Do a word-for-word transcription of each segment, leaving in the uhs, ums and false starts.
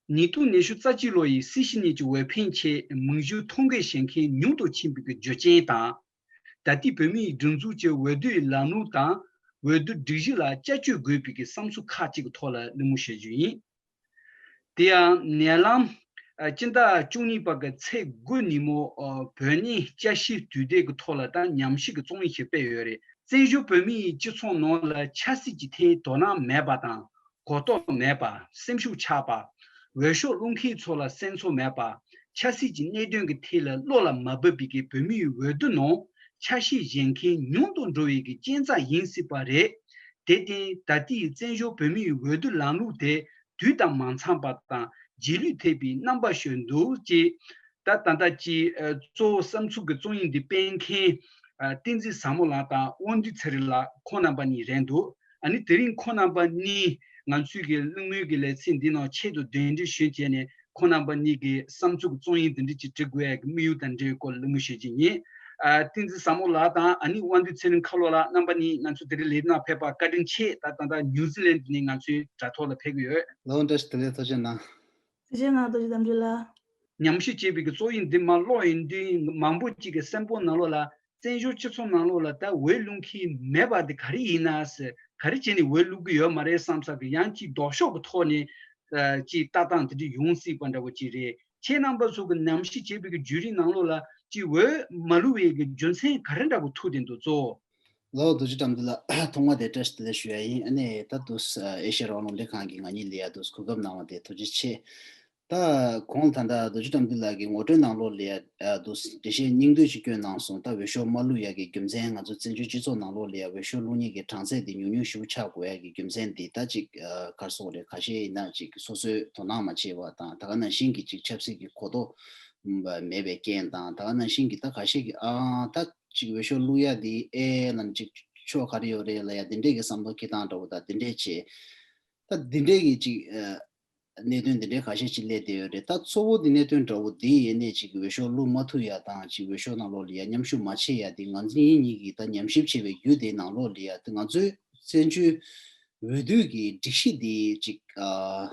ཉིས་སྟོང་ཉི་ཤུ་རྩ་གཅིག་ལོ་ཡི་སྲིད་ཞི་གཉིས་ཀྱི་འོས་འཕེན་ཆེད་མིང་གཞི་ཐོ་འགོད་བྱེད་མཁན་ཉུང་དུ་ཕྱིན་པའི་རྒྱུ་རྐྱེན་དང་། ད་ལྟའི་བོད་མིའི་སྒྲིག་འཛུགས་ཀྱི་འོས་བསྡུའི་ལམ་ལུགས་དང་འོས་བསྡུ་སྒྲིག་གཞི་ལ་དཔྱད་བརྗོད་དགོས་པའི་བསམ་ཚུལ་ཁག་ཅིག་གི་ཐོག་ལ་གླེང་མོལ་བྱ་རྒྱུ་ཡིན། དེ་ཡང་ནད་ལམ། ཨ། སྤྱི་ཟླ་བཅུ་གཉིས་པ་གི་ཚེས་དགུ་ཉིན་མོ། ཨ། བོད་གནས་དཔྱད་ཞིབ་དུས་དེབ་ཀྱི་ཐོག་ལ་ད་ཉམས་ཞིབ་ཀྱི་རྩོམ་ཡིག་ཞིག་སྤེལ་ཡོད་རེད། བཙན་བྱོལ་བོད་མིའི་སྤྱི་ཚོགས་ནང་ལ་ཆབ་སྲིད་ཀྱི་ཐད་དོ་སྣང་མེད་པ་དང་། གོ་རྟོགས་མེད་པ། སེམས་ཤུགས་ཆག་པ། འོས་ཤོག་བླུག་མཁན་ཚོ་ལ་སེམས་ཚོར་མེད་པ། ཆབ་སྲིད་ཀྱི་གནད་དོན་གྱི་ཐད་ལ་བློ་ལ་མ་བབས་པའི་བོད་མིའི་འོས་བསྡུ་ནང་ཆ་ཤས་བཞེས་མཁན་ཉུང་དུ་འགྲོ་བའི་རྐྱེན་རྩ་ཡིན་སྲིད་པ་རེད། དེར་བརྟེན་ད་ལྟའི་བཙན་བྱོལ་བོད་མིའི་འོས་བསྡུ་ལམ་ལུགས་དེ་དུས་དང་མ་འཚམས་པ་དང་རྗེས་ལུས་ཐེབས་པའི་རྣམ་པ་ཞིག་འདུག་ཅེས། ད་ད་ལྟ་ཅིག་ཨ། གཙོ་བོ་བསམ་ཚུལ་གྱི་རྩོམ་ཡིག་འདི་སྤེལ་མཁན། ཨ། བསྟན་འཛིན་བཟང་མོ་ལགས་དང་དབང་འདུས་ཚེ་རིང་ལགས་ཁོང་རྣམ་པ་གཉིས་རེད་འདུག་ཨ་ནི་དེ་རིང་ཁོང་རྣམ་པ་གཉིས་ང་ཚོའི་གི་གླེང་མོལ་གྱི་ལེ་ཚན་འདི་ནང་ཆེད་དུ་གདན་འདྲེན་ཞུས་བྱས་ནས། ཁོང་རྣམ་པ་གཉིས་ཀྱི་བསམ་ཚུལ་གྱི་རྩོམ་ཡིག་འདི་འདྲ་ཅིག་འབྲི་དགོས་ཡ་གི་དམིགས་ཡུལ་དང་འབྲེལ་བའི་སྐོར་ལ་གླེང་མོལ་བྱེད་ཀྱི་ཡིན། ཨ། བསྟན་འཛིན་བཟང་མོ་ལགས་དང་ཨ་ནི་དབང་འདུས་ཚེ་རིང་ཁ་ལོ་ལགས་རྣམ་པ་གཉིས་ང་ཚོ་དེ་རིང་ལས་གནང་ཕེབས་པར་བཀའ་དྲིན་ཆེ། ད་ད་ལྟ་ཉིའུ་ཛི་ལན་ནས་ང་ཚོའི་དྲ་ཐོག་ལ་ཕེབས་ཀྱི་ཡོད། ལགས་འོང་། བཀྲ་ཤིས་བདེ་ལེགས། ཐུགས་རྗེ་གནང་། ཐུགས་རྗེ་གནང་། རྡོ་རྗེ་དམ་ཆོས་ལགས། ཉམས་ཞིབ་བྱས་པའི་གི་རྩོམ་ཡིག་འདི་མར་ཀློག་ཡོང་དུས་མང་པོ་ཅིག་གི་སེམས་པོ་ནང་ལོགས་ལ། བཙན་བྱོལ་སྤྱི་ཚོགས་ནང་ལོགས་ལ་ད་འོས་བླུག་མཁན་མེད་པ་དེ་ག་རེ་ཡིན་ན་ཟེར། ག་རེ་བྱས་ནས་འོས་བླུག་གི་ཡོད་མ་རེད་བསམ་ས་གི། ཡང་ཅིག་ལྡོག་ཕྱོགས་ཀྱི་ཐོག་ནས། ཨ། ཅིག་ལྟ་སྟངས་དེ་འདྲ་ཡོང་སྲིད་པ་འདྲ་བོ་ཅིག་རེད། ཁྱེད་རྣམ་པ་ཚོ་གི་ཉམས་ཞིབ་བྱས་པའི་གི་བརྒྱུད་རིམ་ནང་ལོགས་ལ་ཅིག་འོས་མ་བླུག་པའི་གི་རྒྱུ་མཚན་ག་རེ་འདྲ་བོ་ཐུག་བསྡད་འདུག་གཙོ་བོ། ལགས་འོང་། རྡོ་རྗེ་དམ་ཚོགས་ལགས། ཐོག་མ་དེ་བཀྲ་ཤིས་བདེ་ལེགས་ཞུ་ཡ་ཡིན། ཨ་ནི་ད་དུ་ཨེ་ཤེ་ཡ་རང་དབང་རླུང་འཕྲིན་ཁང་གིས་ང་གཉིས་ལ་ཡ་དུ་གོ་སྐབས་གནང་བ་དེ་ཐུགས་རྗེ་ཆེ། ད་གོང་ད་ལྟ་རྡོ་རྗེ་དམ་ཚོགས་ལགས་ཀྱིས་ངོ་སྤྲོད་ནང་ལོགས་ལ་ཡ་དུ་འགྲེལ་བཤད་སྙིང་བསྡུས་ཤིག་བསྐྱོན་གནང་སོང་། ད་འོས་ཤོག་མ་བླུག་ཡ་གི་རྒྱུ་མཚན། ང་ཚོ་བཙན་བྱོལ་སྤྱི་ཚོགས་ནང་ལོགས་ལ་ཡ་འོས་ཤོག་བླུག་མཁན་གྱི་གྲངས་ཚད་དེ་ཉུང་ཉུང་ཞིག་ཆགས་དགོས་ཡ་གི་རྒྱུ་མཚན་དེ། ད་ཅིག་ཨ། ག་རེ་ཟེར་དགོས་རེད། ཁ་ཤས་ཡིན་ན་ཅིག་སོ་སོའི་དོ་སྣང་མ་བྱས་པ་དང་། ད་ག་ནང་བཞིན་གྱི་ཅིག་ཆབ་སྲིད་ཀྱི་གོ་རྟོགས་མེད་པའི་རྐྱེན་དང་། ད་ག་ནང་བཞིན་གྱི་ད་ཁ་ཤས་ཀྱིས་ཨ། ད་ཅིག་འོས་ཤོག་བླུག་ཡ་དེ་ཨེ་ལ་ཅིག་ཕྱོགས་ག་རེ་ཡོད་རེད་ལབ་ཡ་དེ་འདྲས་ཀྱི་བསམ་བློ་འཁྱེར་སྟངས་འདྲ་བོ་དང་དེ་འདྲས་བྱས། ད་དེ་འདྲས་ཀྱི་ཅིག་ཨ། གནད་དོན་དེ་འདྲའི་ཁ་ཤས་ཅིག་སླེབས་བསྡད་ཡོད་རེད། ད་གཙོ་བོ་དེ་གནད་དོན་འདྲ་བོ་དེ་ཡིན་ནས་ཅིག་འོས་ཤོག་བླུག་མ་ཐུབ་ཡ་དང་། ཅིག་འོས་ཤོག་ནང་ལོགས་ལ་ཡ་མཉམ་ཞུགས་མ་བྱེད་ཡ་དེ། ང་ཚོ་གཉིས་གཉིས་ཀྱིས་ད་ཉམས་ཞིབ་བྱས་པའི་བརྒྱུད་དེའི་ནང་ལོགས་ལ་ཡ། དེ་ང་ཚོའི་བཙན་བྱོལ་འོས་བསྡུ་གི་སྒྲིག་གཞི་དེ་ཅིག་ཨ།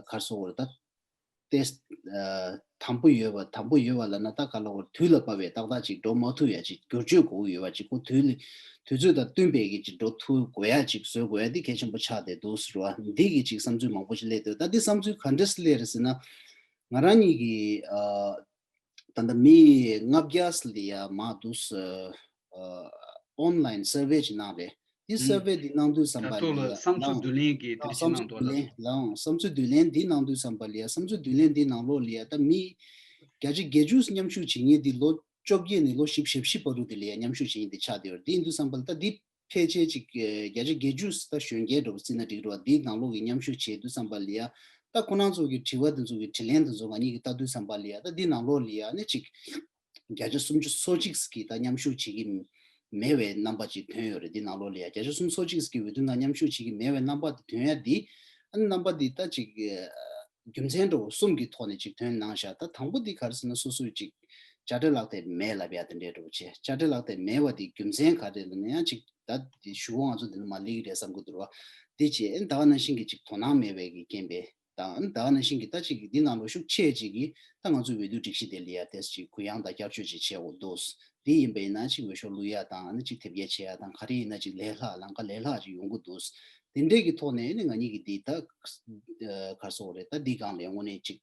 ག་རེ་ཟེར་དགོས་རེད། ད་ཏེ་ཨ། དམ་པོ་ཡོད་པ། དམ་པོ་ཡོད་པ་ལབ་ན་ད་ག་ལ་བར་དུས་ལ་བབ་པའི་ཏག་ཏག་ཅིག་འགྲོ་མ་ཐུབ་ཡ་ཅིག་བསྒྱུར་བཅོས་དགོས་ཀྱི་ཡོད་པ་ཅིག་ཁོ་དུས་ལ་དུས་ཚོད་དང་བསྟུན་པའི་གི་ཅིག་འགྲོ་ཐུབ་དགོས་ཡ་ཅིག་བཟོ་དགོས་ཡ་འདི་གལ་ཆེན་པོ་ཆགས་བསྡད་འདུག་ཟེར་བ། འདི་གི་ཅིག་བསམ་ཚུལ་མང་པོ་ཞིག་སླེབས་འདུག་ད་འདི་བསམ་ཚུལ་ག་འདྲས་སླེབས་རེད་ཟེར་ན། ང་རང་གཉིས་ཀྱིས་ཨ། ད་ལྟ་མི་ལྔ་བརྒྱ་ལ་ཡ་མར་འདུག་ཨ། ཨོན་ལའིན་སར་ཝེ་ཅིག་གནང་རེད། འདི་སར་ཝེ་འདི་གནང་དུས་ཙམ་པ་ལ་ཡ། བསམ་ཚུལ་བསྡུ་ལེན་གྱི་དེ་རིང་བསམ་ཚུལ་བསྡུ་ལེན་ལའང་། བསམ་ཚུལ་བསྡུ་ལེན་འདི་གནང་དུས་ཙམ་པ་ལ་ཡ། བསམ་ཚུལ་བསྡུ་ལེན་འདི་ནང་ལོགས་ལ་ཡ་ད་མི་བརྒྱ་ཆ་བརྒྱད་ཅུ་མཉམ་ཞུགས་བྱེད་མཁན་འདི་ལོ་བཅོ་བརྒྱད་ནས་ལོ་བཞི་བཅུ་ཞེ་བཞི་བར་དུ་དེ་ལ་ཡ་མཉམ་ཞུགས་བྱེད་མཁན་འདི་ཆགས་བསྡད་ཡོད་རེད། འདི་ཡིན་དུས་ཙམ་པ་ལ་ད་འདི་ཕལ་ཆེར་ཅིག་བརྒྱ་ཆ་བརྒྱད་ཅུ་ད་གཞོན་སྐྱེས་འདྲ་བོ་བརྩིས་ན་འགྲིག་རེད་བ། འདི་ནང་ལོགས་ཀྱི་མཉམ་ཞུགས་བྱེད་དུས་ཙམ་པ་ལ་ཡ། ད་ཁོ་རང་ཚོ་གི་དྲི་བ་འདི་ཚོ་གི་དྲིས་ལན་འདི་ཚོ་ང་གཉིས་ཀྱིས་ལྟ་དུས་ཙམ་པ་ལ་ཡ། ད་འདི་ནང་ལོགས་ལ་ཡ་ནི་ཅིག་བརྒྱ་ཆ་སུམ་ཅུ་སོ་གཅིག་གིས་ད་མཉམ་ཞུགས་བྱེད་ཀྱི་མེད་པའི་རྣམ་པ་ཅིག་ཐོན་ཡོད་རེད། འདི་ནང་ལོགས་ལ་ཡ་བརྒྱ་ཆ་སུམ་ཅུ་སོ་གཅིག་གིས་འོས་བསྡུ་ནང་མཉམ་ཞུགས་བྱེད་ཀྱི་མེད་པའི་རྣམ་པ་དེ་ཐོན་ཡ་འདི། ཨ་ནི་རྣམ་པ་འདི་ད་ཅིག་རྒྱུ་མཚན་འདྲ་བོ་གསུམ་གྱི་ཐོག་ནས་ཅིག་ཐོན་གནང་བཞག་ད་དང་པོ་འདི་ག་རེ་ཟེར་ན། སོ་སོས་ཅིག་དཔྱ་ཁྲལ་བརླག་ཐབས་མེད་ལབ་ཡ་དེ་འདྲའི་འདྲ་བོ་བྱས། དཔྱ་ཁྲལ་བརླག་ཐབས་མེད་པ་དེ་རྒྱུ་མཚན་ག་རེ་ལབ་ན། ཡང་ཅིག་ད་དེ་ཞུ་བ་ང་ཚོ་འདི་ནི་མ་སླེབས་ཀྱི་རེད་བསམ་གྱི་འདུག་ར། དེ་བྱས་ཨ་ནི་ད་ག་ནང་བཞིན་གྱི་ཅིག་དོ་སྣང་མེད་པའི་གི་རྐྱེན་པས། དང་ད་ག་ནང་བཞིན་གྱི་ད་ཅིག་འདི་ནང་ལོགས་ཤུགས་ཆེ་ཅིག་གིས་ད་ང་ཚོའི་འོས་བསྡུ་སྒྲིག་གཞི་དེ་ལ་ཡ་ཏོག་ཙམ་ཅིག་གུ་ཡངས་དང་བསྐྱར་བཅོས་ཅིག་བྱེད་དགོས་འདུག་དེ་ཡིན་པ་ཡིན་ན་ཅིག་འོས་ཤོག་བླུག་ཡ་དང་། ཨ་ནི་ཅིག་དེབ་སྐྱེལ་བྱེད་ཡ་དང་། ག་རེ་ཡིན་ན་ཅིག་ལས་སླ། ལམ་ཁ་ལས་སླ་ཅིག་ཡོང་གི་འདུག་དེ་འདྲས་ཀྱི་ཐོག་ནས་ནི་ང་གཉིས་ཀྱིས་འདི་ད་ག་རེ་ཟེར་དགོས་རེད། ད་འདི་སྒང་ལ་དངོས་གནས་ཅིག་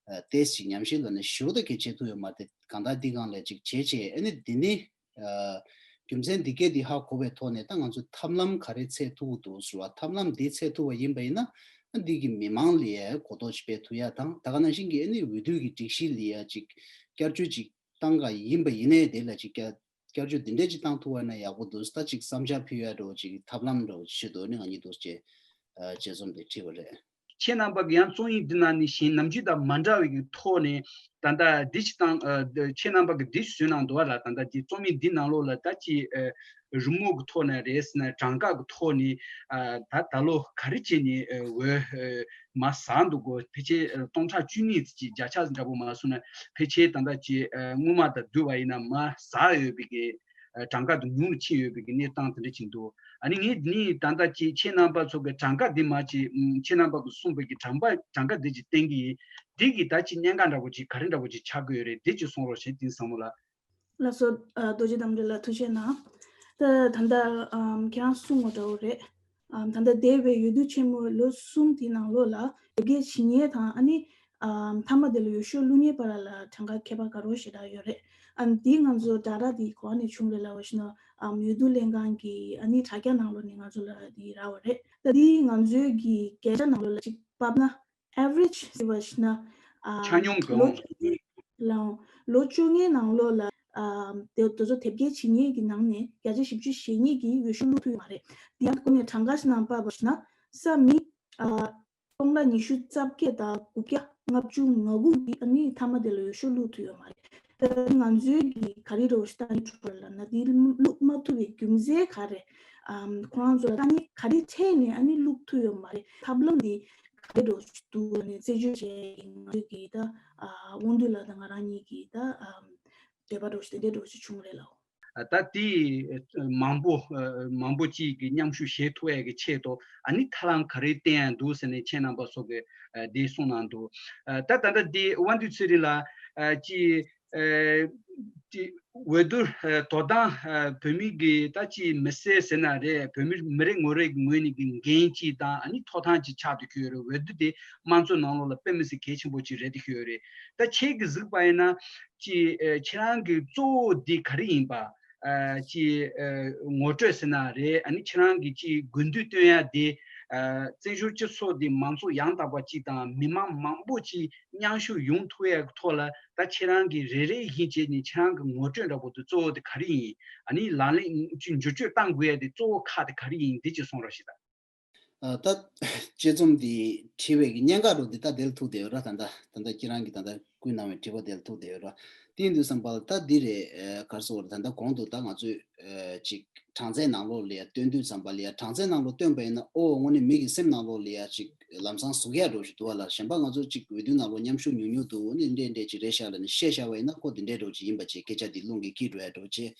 ཏོག་ཙམ་ཅིག་ཉམས་ཞིབ་ལབ་ན་ཞེ་པོ་ད་གལ་ཆེ་ཐུག་ཡོད་མ་རེད། གང་ལྟར་འདི་སྒང་ལ་ཅིག་བྱས་བྱས། ཨ་ནི་འདི་ནི་ཨ། རྒྱུ་མཚན་འདི་སྐད་འདི་ཧ་གོ་བའི་ཐོག་ནས་ད་ང་ཚོས་ཐབས་ལམ་ག་རེ་འཚོལ་ཐུབ་ཀྱི་འདུག་ཟེར་བ། ཐབས་ལམ་འདི་འཚོལ་ཐུབ་པ་ཡིན་པ་ཡིན་ན། ཨ། འདི་གི་མི་མང་ལ་ཡ་གོ་རྟོགས་ཅིག་སྤེལ་ཐུབ་ཡ་དང་། ད་ག་ནང་བཞིན་གྱི་ཨ་ནི་འོས་བསྡུ་གི་སྒྲིག་གཞི་ལ་ཡ་ཅིག་བསྐྱར་བཅོས་ཅིག་བཏང་ག་ཡིན་པ་ཡིན་ནའི་དེ་ལ་ཅིག་བསྐྱར་བསྐྱར་བཅོས་འདི་འདྲས་ཅིག་བཏང་ཐུབ་པ་ན་ཡག་པོ་འདུག་ད་ཅིག་བསམ་འཆར་ཕུལ་ཡ་འདྲ་བོ་ཅིག་ཐབས་ལམ་འདྲ་བོ་ཅིག་ཆེད་དུ་ནི་ང་གཉིས་འདུག་ཅེས་ཨ། དཔྱད་རྩོམ་དེ་བྲིས་པ་རེད། ཁྱེད་རྣམ་པ་གི་ཡང་རྩོམ་ཡིག་འདི་ནང་ནས་གཞན་ནམ་རྒྱུན་དང་མ་འདྲ་བའི་གི་ཐོག་ནས་ད་ལྟ་འདི་ཞིག་བཏང་། ཨ། ཁྱེད་རྣམ་པ་གི་འདི་ཞིག་བཟོས་གནང་འདུག་བ་ལ། ད་ལྟ་འདི་རྩོམ་ཡིག་འདི་ནང་ལོགས་ལ་ད་ཅིག་ཨ། རི་མོ་གི་ཐོག་ནས་རེད་ཟེར་ན། གྲངས་ཀ་གི་ཐོག་ནས། ཨ། ད་ད་ལོ་ག་རེ་བྱས་ནས་ཨ། འོས་ཨ། མར་ཟགས་འདུག་གོ། ཕལ་ཆེར་ཨ། སྟོང་ཕྲག་བཅུ་གཉིས་ཅིག་བརྒྱ་ཆ་འདྲ་པོ་མར་སོང་ན། ཕལ་ཆེར་ད་ལྟ་ཅིག་ཨ། སྔོན་མ་དང་བསྡུར་བ་ཡིན་ན་མར་ཟགས་ཡོད་པའི་གི་ གྲངས་ཀ་དེ་ཉུང་རུ་ཕྱིན་ཡོད་པའི་གི་གནས་སྟངས་དེ་འདྲ་ཅིག་འདུག་ཨ་ནི་ངས་འདི་ནི་ད་ལྟ་ཅིག་ཁྱེད་རྣམ་པ་ཚོ་གི་གྲངས་ཀ་འདི་མ་ཅིག་ཁྱེད་རྣམ་པ་གི་གསུངས་པའི་གི་གྲངས་པ་གྲངས་ཀ་འདི་ཅིག་བསྟན་གི་ཡིན། འདི་གི་ད་ཅིག་གནད་འགག་འདྲ་པོ་ཅིག་ག་རེ་འདྲ་པོ་ཅིག་ཆགས་ཀྱི་ཡོད་རེད། འདི་ཅིག་གསུང་རོགས་བྱེད། དེང་སང་མོ་ལ། ལགས་སོ། ཨ། རྡོ་རྗེ་རྟ་མགྲིན་ལགས་ཐུགས་རྗེ་གནང་། ད་ད་ལྟ་ཨམ་ཁྱེད་རང་གསུང་བ་འདྲ་བོ་རེད། ཨམ་ད་ལྟ་འདས་པའི་འོས་བསྡུ་ཆེན་མོའི་ལོ་གསུམ་དེའི་ནང་ལོགས་ལ་དེབ་སྐྱེལ་བྱེད་མཁན་དང་ཨ་ནི་ཨམ་མཐའ་མ་དེ་ལ་འོས་ཤོག་བླུག་མཁན་བར་ལ་གྲངས་ཀ་ཁྱད་པར་ག་རེ་ཞེ་དྲག་ཡོད་རེད། ཨམ་དེ་ང་ཚོ་ཌེ་ཊ་དེ་ག་ནས་བྱུང་རེད་ལབ་པ་ཞིག་ན། ཨམ་འོས་བསྡུ་ལྷན་ཁང་གི་ཨ་ནི་དྲ་རྒྱ་ནང་ལོགས་ནས་ང་ཚོ་ལ་དེ་རག་པ་རེད། ད་དེ་ང་ཚོའི་གི་བརྒྱ་ཆ་ནང་ལོགས་ལ་གཅིག་ཕབ་ན། average ཟེར་བ་ཞིག་ན། ཨ། ཆ་སྙོམས་གང་ལོ་བཅོ་ལྔའི་ལོ་བཅོ་ལྔའི་ནང་ལོགས་ལ། ཨ། དེ་དེ་ཚོ་དེབ་སྐྱེལ་བྱེད་མཁན་གྱི་ནང་ནས་བརྒྱ་ཆ་བཞི་བཅུ་ཞེ་གཉིས་ཀྱིས་འོས་ཤོག་བླུག་ཐུབ་ཡོད་མ་རེད། དེ་ཡང་སྒོ་ནས་གྲངས་ཀ་ཞིག་ནང་ཕབ་པ་ཞིག་ན། ས་མི། ཨ། སྟོང་ཕྲག་ཉི་ཤུ་རྩ་བརྒྱད་དང་དགུ་བརྒྱ་ལྔ་བཅུ་ང་དགུ་གིས་ཨ་ནི་མཐའ་མ་དེ་ལ་འོས་ཤོག་བླུག་ཐུབ་ཡོད་མ་རེད། ད་ང་ཚོའི་གི་ག་རེ་འདྲ་བོ་ཞིག་ལྟ་ཡི་འགྲོ་ར་ལབ་ན། དེ་བླུག་མ་ཐུབ་པའི་རྒྱུ་མཚན་ག་རེ། ཨམ་ཁོ་རང་ཚོ་ལ་ལྟ་ནི་ག་རེ་འཕྲད་ནས་ཨ་ནི་བླུག་ཐུབ་ཡོད་མ་རེད། ཐབས་ལམ་འདི་ག་རེ་འདྲ་བོ་ཞིག་འདུག་ནས་རྩད་གཅོད་བྱས་ཡིན། ང་ཚོས་ཀྱིས་ད། ཨ། དབང་འདུས་ལགས་དང་ང་རང་གཉིས་ཀྱིས་ད། ཨམ་འདོད་པ་འདྲ་བོ་ཞིག་དེ་འདྲ་འདྲ་བོ་ཞིག་བྱུང་རེད་ལགས། ད་དེ་མང་པོ་མང་པོ་ཅིག་གི་མཉམ་ཞུགས་བྱེད་ཐུབ་ཡ་གི་ཆེད་དུ། ཨ་ནི་ཐབས་ལམ་ག་རེ་བསྟེན་ཡ་འདུག་ཟེར་ནས་ཁྱེད་རྣམ་པ་ཚོ་གི་འདི་གསུངས་གནང་འདུག་ད་ད་ལྟ་འདི་དབང་འདུས་ཚེ་རིང་ལགས་ཀྱིས། ཨ། ཅིག་འོས་བསྡུ། ཨ། དོ་དམ། ཨ། བོད་མི་གི་ད་ཅིག་མི་སེར་ཟེར་ན་རེད། བོད་མི་མི་རེ་ངོ་རེ་གི་ངོས་ནས་གི་འགན་ཅིག་དང་ཨ་ནི་ཐོབ་ཐང་ཅིག་ཆགས་བསྡད་ཡོད་རེད། འོས་བསྡུ་དེ་དམངས་གཙོའི་ནང་ལོགས་ལ་དཔེ་མི་སྲིད་གལ་ཆེན་པོ་ཅིག་རེད་བསྡད་ཡོད་རེད། ད་ཁྱེད་ཀྱིས་གཟིགས་པ་ཡིན་ན་ཅིག་ཨ། ཁྱེད་རང་གི་གཙོ་བོ་འདི་ག་རེ་ཡིན་པ། ཨ། ཅིག་ཨ། ངོ་སྤྲོད་ཟེར་ན་རེད། ཨ་ནི་ཁྱེད་རང་གི་ཅིག་དགོས་འདུན་བཏོན་ཡ་དེ། ཨ། བཙན་བྱོལ་སྤྱི་ཚོགས་འདི་མང་གཙོ་ཡང་དག་པ་ཅིག་དང་མི་མང་མང་པོ་ཅིག་མཉམ་ཞུགས་ཡོང་ཐུབ་ཡ་གི་ཐོག་ལ། ད་ཁྱེད་རང་གིས་རེ་རེ་བཞིན་བྱས་ནས་ཁྱེད་རང་གི་ངོ་སྤྲོད་འདྲ་པོ་དེ་གཙོ་བོ་དེ་ག་རེ་ཡིན། ཨ་ནི་ལག་ལེན་ཅིག་བསྒྱུར་བཅོས་གཏང་དགོས་ཡ་དེ་གཙོ་བོ་ཁག་དེ་ག་རེ་ཡིན། འདི་ཅིག་གསུང་རོགས་ཞེས་དང་། ཨ། ད་དཔྱད་རྩོམ་འདི་བྲིས་པའི་གི་གནད་འགག་འདྲ་པོ་འདི་ད་དེ་ལ་ཐུག་བསྡད་ཡོད་ར། ད་ད་ད་ད་ཁྱེད་རང་གིས་ད་ད་བསྐུར་གནང་བའི་དྲི་བ་དེ་ལ་ཐུག་བསྡད་ཡོད་ར། དེ་ཡིན་དུས་ཙམ་པ་ལ་ད་འདི་རེད། ཨ། ག་རེ་ཟེར་དགོས་རེད། ད་ད་གོང་དུ་ད་ང་ཚོས། ཨ། ཅིག་གྲངས་ཚད་ནང་ལོགས་ལ་ཡ་སྟོན་དུས་ཙམ་པ་ལ་ཡ། གྲངས་ཚད་ནང་ལོགས་སྟོན་པ་ཡིན་ན། ཨོ། དངོས་གནས་མི་གི་སེམས་ནང་ལོགས་ལ་ཡ་ཅིག་ལམ་སང་ཟུག་ཡ་འདྲ་པོ་ཞིག་འདུག་པ་ལ། གཞན་པ་ང་ཚོ་ཅིག་འོས་བསྡུ་ནང་ལོགས་མཉམ་ཞུགས་ཉུང་ཉུང་འདུག་ཨ་ནི་འདྲས་འདྲས་ཅིག་རེད་ཤག་ལབ་ནས་བཤད་བཞག་པ་ཡིན་ན། ཁོ་འདི་འདྲས་འདྲ་པོ་ཅིག་ཡིན་པ་བྱས། སྐད་ཆ་འདི་རླུང་གིས་འཁྱེར་འགྲོ་ཡ་འདྲ་པོ་བྱས།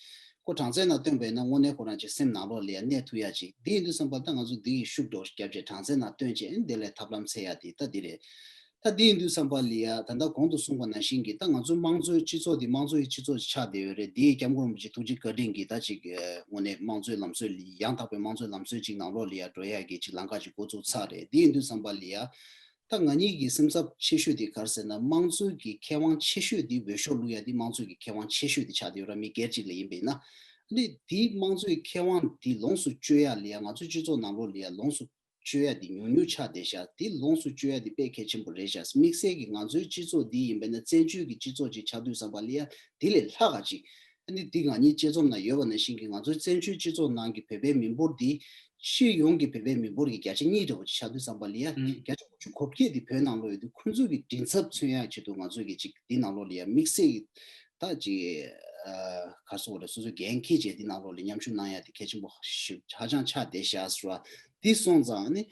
ཁོ་གྲངས་ཚད་ནང་སྟོན་པ་ཡིན་ན་དངོས་གནས་ཁོ་རང་ཅིག་སེམས་ནང་ལོགས་ལ་ཡ་གནས་ཐུབ་ཡ་ཅིག་འདི་ཡིན་དུས་ཙམ་པ་ད་ང་ཚོ་འདི་ཡི་ཤུགས་འདྲ་པོ་ཞིག་བརྒྱབ་བྱས་གྲངས་ཚད་ནང་སྟོན་བྱས། ཨ་ནི་དེ་ལས་ཐབས་ལམ་འཚོལ་ཡ་དེ་ད་འདི་རེད། ད་འདི་ཡིན་དུས་ཙམ་པ་ལ་ཡ་ད་ལྟ་གོང་དུ་གསུངས་པ་ནང་བཞིན་གྱི་ད་ང་ཚོའི་དམངས་གཙོའི་སྤྱི་ཚོགས་འདི་དམངས་གཙོའི་སྤྱི་ཚོགས་ཤིག་ཆགས་བསྡད་ཡོད་རེད། འདི་སྐྱབས་མགོན་རིན་པོ་ཆེ་ཐུགས་རྗེ་བཀའ་དྲིན་གྱིས་ད་ཅིག་ཨ། དངོས་གནས་དམངས་གཙོའི་ལམ་སྲོལ། ཡང་དག་པའི་དམངས་གཙོའི་ལམ་སྲོལ་ཅིག་ནང་ལོགས་ལ་ཡ་འགྲོ་ཡ་གི་ཅིག་ལམ་ཁ་ཅིག་འགོ་བཙུགས་ཚར་རེད། འདི་ཡིན་དུས་ཙམ་པ་ལ་ཡ་ད་ང་གཉིས་ཀྱི་སེམས་འཚབ་ཆེ་ཤོས་དེ་ག་རེ་ཟེར་ན། དམངས་གཙོའི་གི་ཁེ་དབང་ཆེ་ཤོས་དེ། འོས་ཤོག་བླུག་ཡ་དེ་དམངས་གཙོའི་གི་ཁེ་དབང་ཆེ་ཤོས་དེ་ཆགས་བསྡད་ཡོད་ར། མི་སྒེར་གཅིག་ལ་ཡིན་པ་ཡིན་ན། ཨ་ནི་དེ་དམངས་གཙོའི་ཁེ་དབང་དེ་ལོངས་སུ་སྤྱོད་ཡ་ལ་ཡ་ང་ཚོའི་སྤྱི་ཚོགས་ནང་ལོགས་ལ་ཡ་ལོངས་སུ་སྤྱོད་ཡ་དེ་ཉུང་ཉུང་ཆགས་བསྡད་ཤག་དེ་ལོངས་སུ་སྤྱོད་ཡ་དེ་དཔེ་གལ་ཆེན་པོ་རེད་ཤག་དམིགས་བསལ་གྱིས་ང་ཚོའི་སྤྱི་ཚོགས་འདི་ཡིན་པ་ཡིན་ན་བཙན་བྱོལ་གྱི་སྤྱི་ཚོགས་ཅིག་ཆགས་དུས་ཙམ་པ་ལ་ཡ་དེ་ལས་ལྷག་ག་ཅིག་ཨ་ནི་འདི་ང་གཉིས་དཔྱད་རྩོམ་ནང་ཡོད་པ་ནང་བཞིན་གྱི་ང་ཚོའི་བཙན་བྱོལ་སྤྱི་ཚོགས་ནང་གི་བོད་པའི་མི་འབོར་འདི་སྤྱི་ཡོངས་ཀྱི་བོད་པའི་མི་འབོར་གྱི་བརྒྱ་ཆ་གཉིས་འདྲ་པོ་ཅིག་ཆགས་དུས་ཙམ་པ་ལ་ཡ། ཨང་། བརྒྱ་ཆ་དགུ་བཅུ་གོ་བརྒྱད་འདི་བོད་ནང་ལོགས་ཡོད་དུས། ཁོང་ཚོ་གི་མགྲིན་ཚབ་མཚོན་ཡ་ཆེད་དུ་ང་ཚོ་གི་ཅིག་འདི་ནང་ལོགས་ལ་ཡ་དམིགས་བསལ་གྱི་ད་ཅིག་ཨ། ག་རེ་ཟེར་དགོས་རེད། སོ་སོའི་འགན་འཁྱེར་བྱས་འདི་ནང་ལོགས་ལ་མཉམ་ཞུགས་གནང་ཡ་དེ་གལ་ཆེན་པོ་ཞིག་ཧ་ཅང་ཆགས་བསྡད་ཤག་ཟེར་བ། འདི་སོང་ཙང་ནི་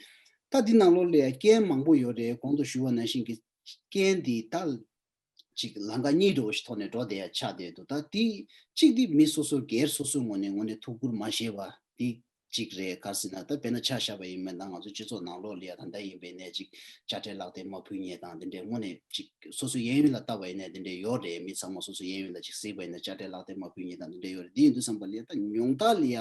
ད་འདི་ནང་ལོགས་ལ་ཡ་རྐྱེན་མང་པོ་ཡོད་རེད། གོང་དུ་ཞུས་པ་ནང་བཞིན་གྱི་རྐྱེན་འདི་ད་ཅིག་ལམ་ཁ་གཉིས་འདྲ་པོ་ཞིག་ཐོག་ནས་འགྲོ་བསྡད་ཡ་ཆགས་བསྡད་འདུག་ད་དེ་གཅིག་དེ་མི་སོ་སོ་སྒེར་སོ་སོའི་ངོས་ནས་དངོས་གནས་ཐུགས་ཁུར་མ་བཞེས་པ་དེ་གཅིག་རེད། ག་རེ་ཟེར་ན་ད་དཔེར་ན་ཆ་བཞག་པ་ཡིན་པ་ན་ང་ཚོ་སྤྱི་ཚོགས་ནང་ལོགས་ལ་ཡ་ད་ལྟ་ཡིན་པའི་ནས་ཅིག་དཔྱ་ཁྲལ་ལག་དེབ་མ་ཕུལ་མཁན་དང་དེ་འདྲའི་དངོས་གནས་ཅིག་སོ་སོའི་གཡས་གཡོན་ལ་བལྟས་པ་ཡིན་ན་དེ་འདྲའི་ཡོད་རེད། མི་ཚང་མ་སོ་སོའི་གཡས་གཡོན་ལ་ཅིག་གཟིགས་པ་ཡིན་ན་དཔྱ་ཁྲལ་ལག་དེབ་མ་ཕུལ་མཁན་དང་དེ་འདྲའི་ཡོད་རེད། དེ་ཡིན་དུས་ཙམ་པ་ལ་ཡ་ད་ཉུང་མཐའ་ལ་ཡ་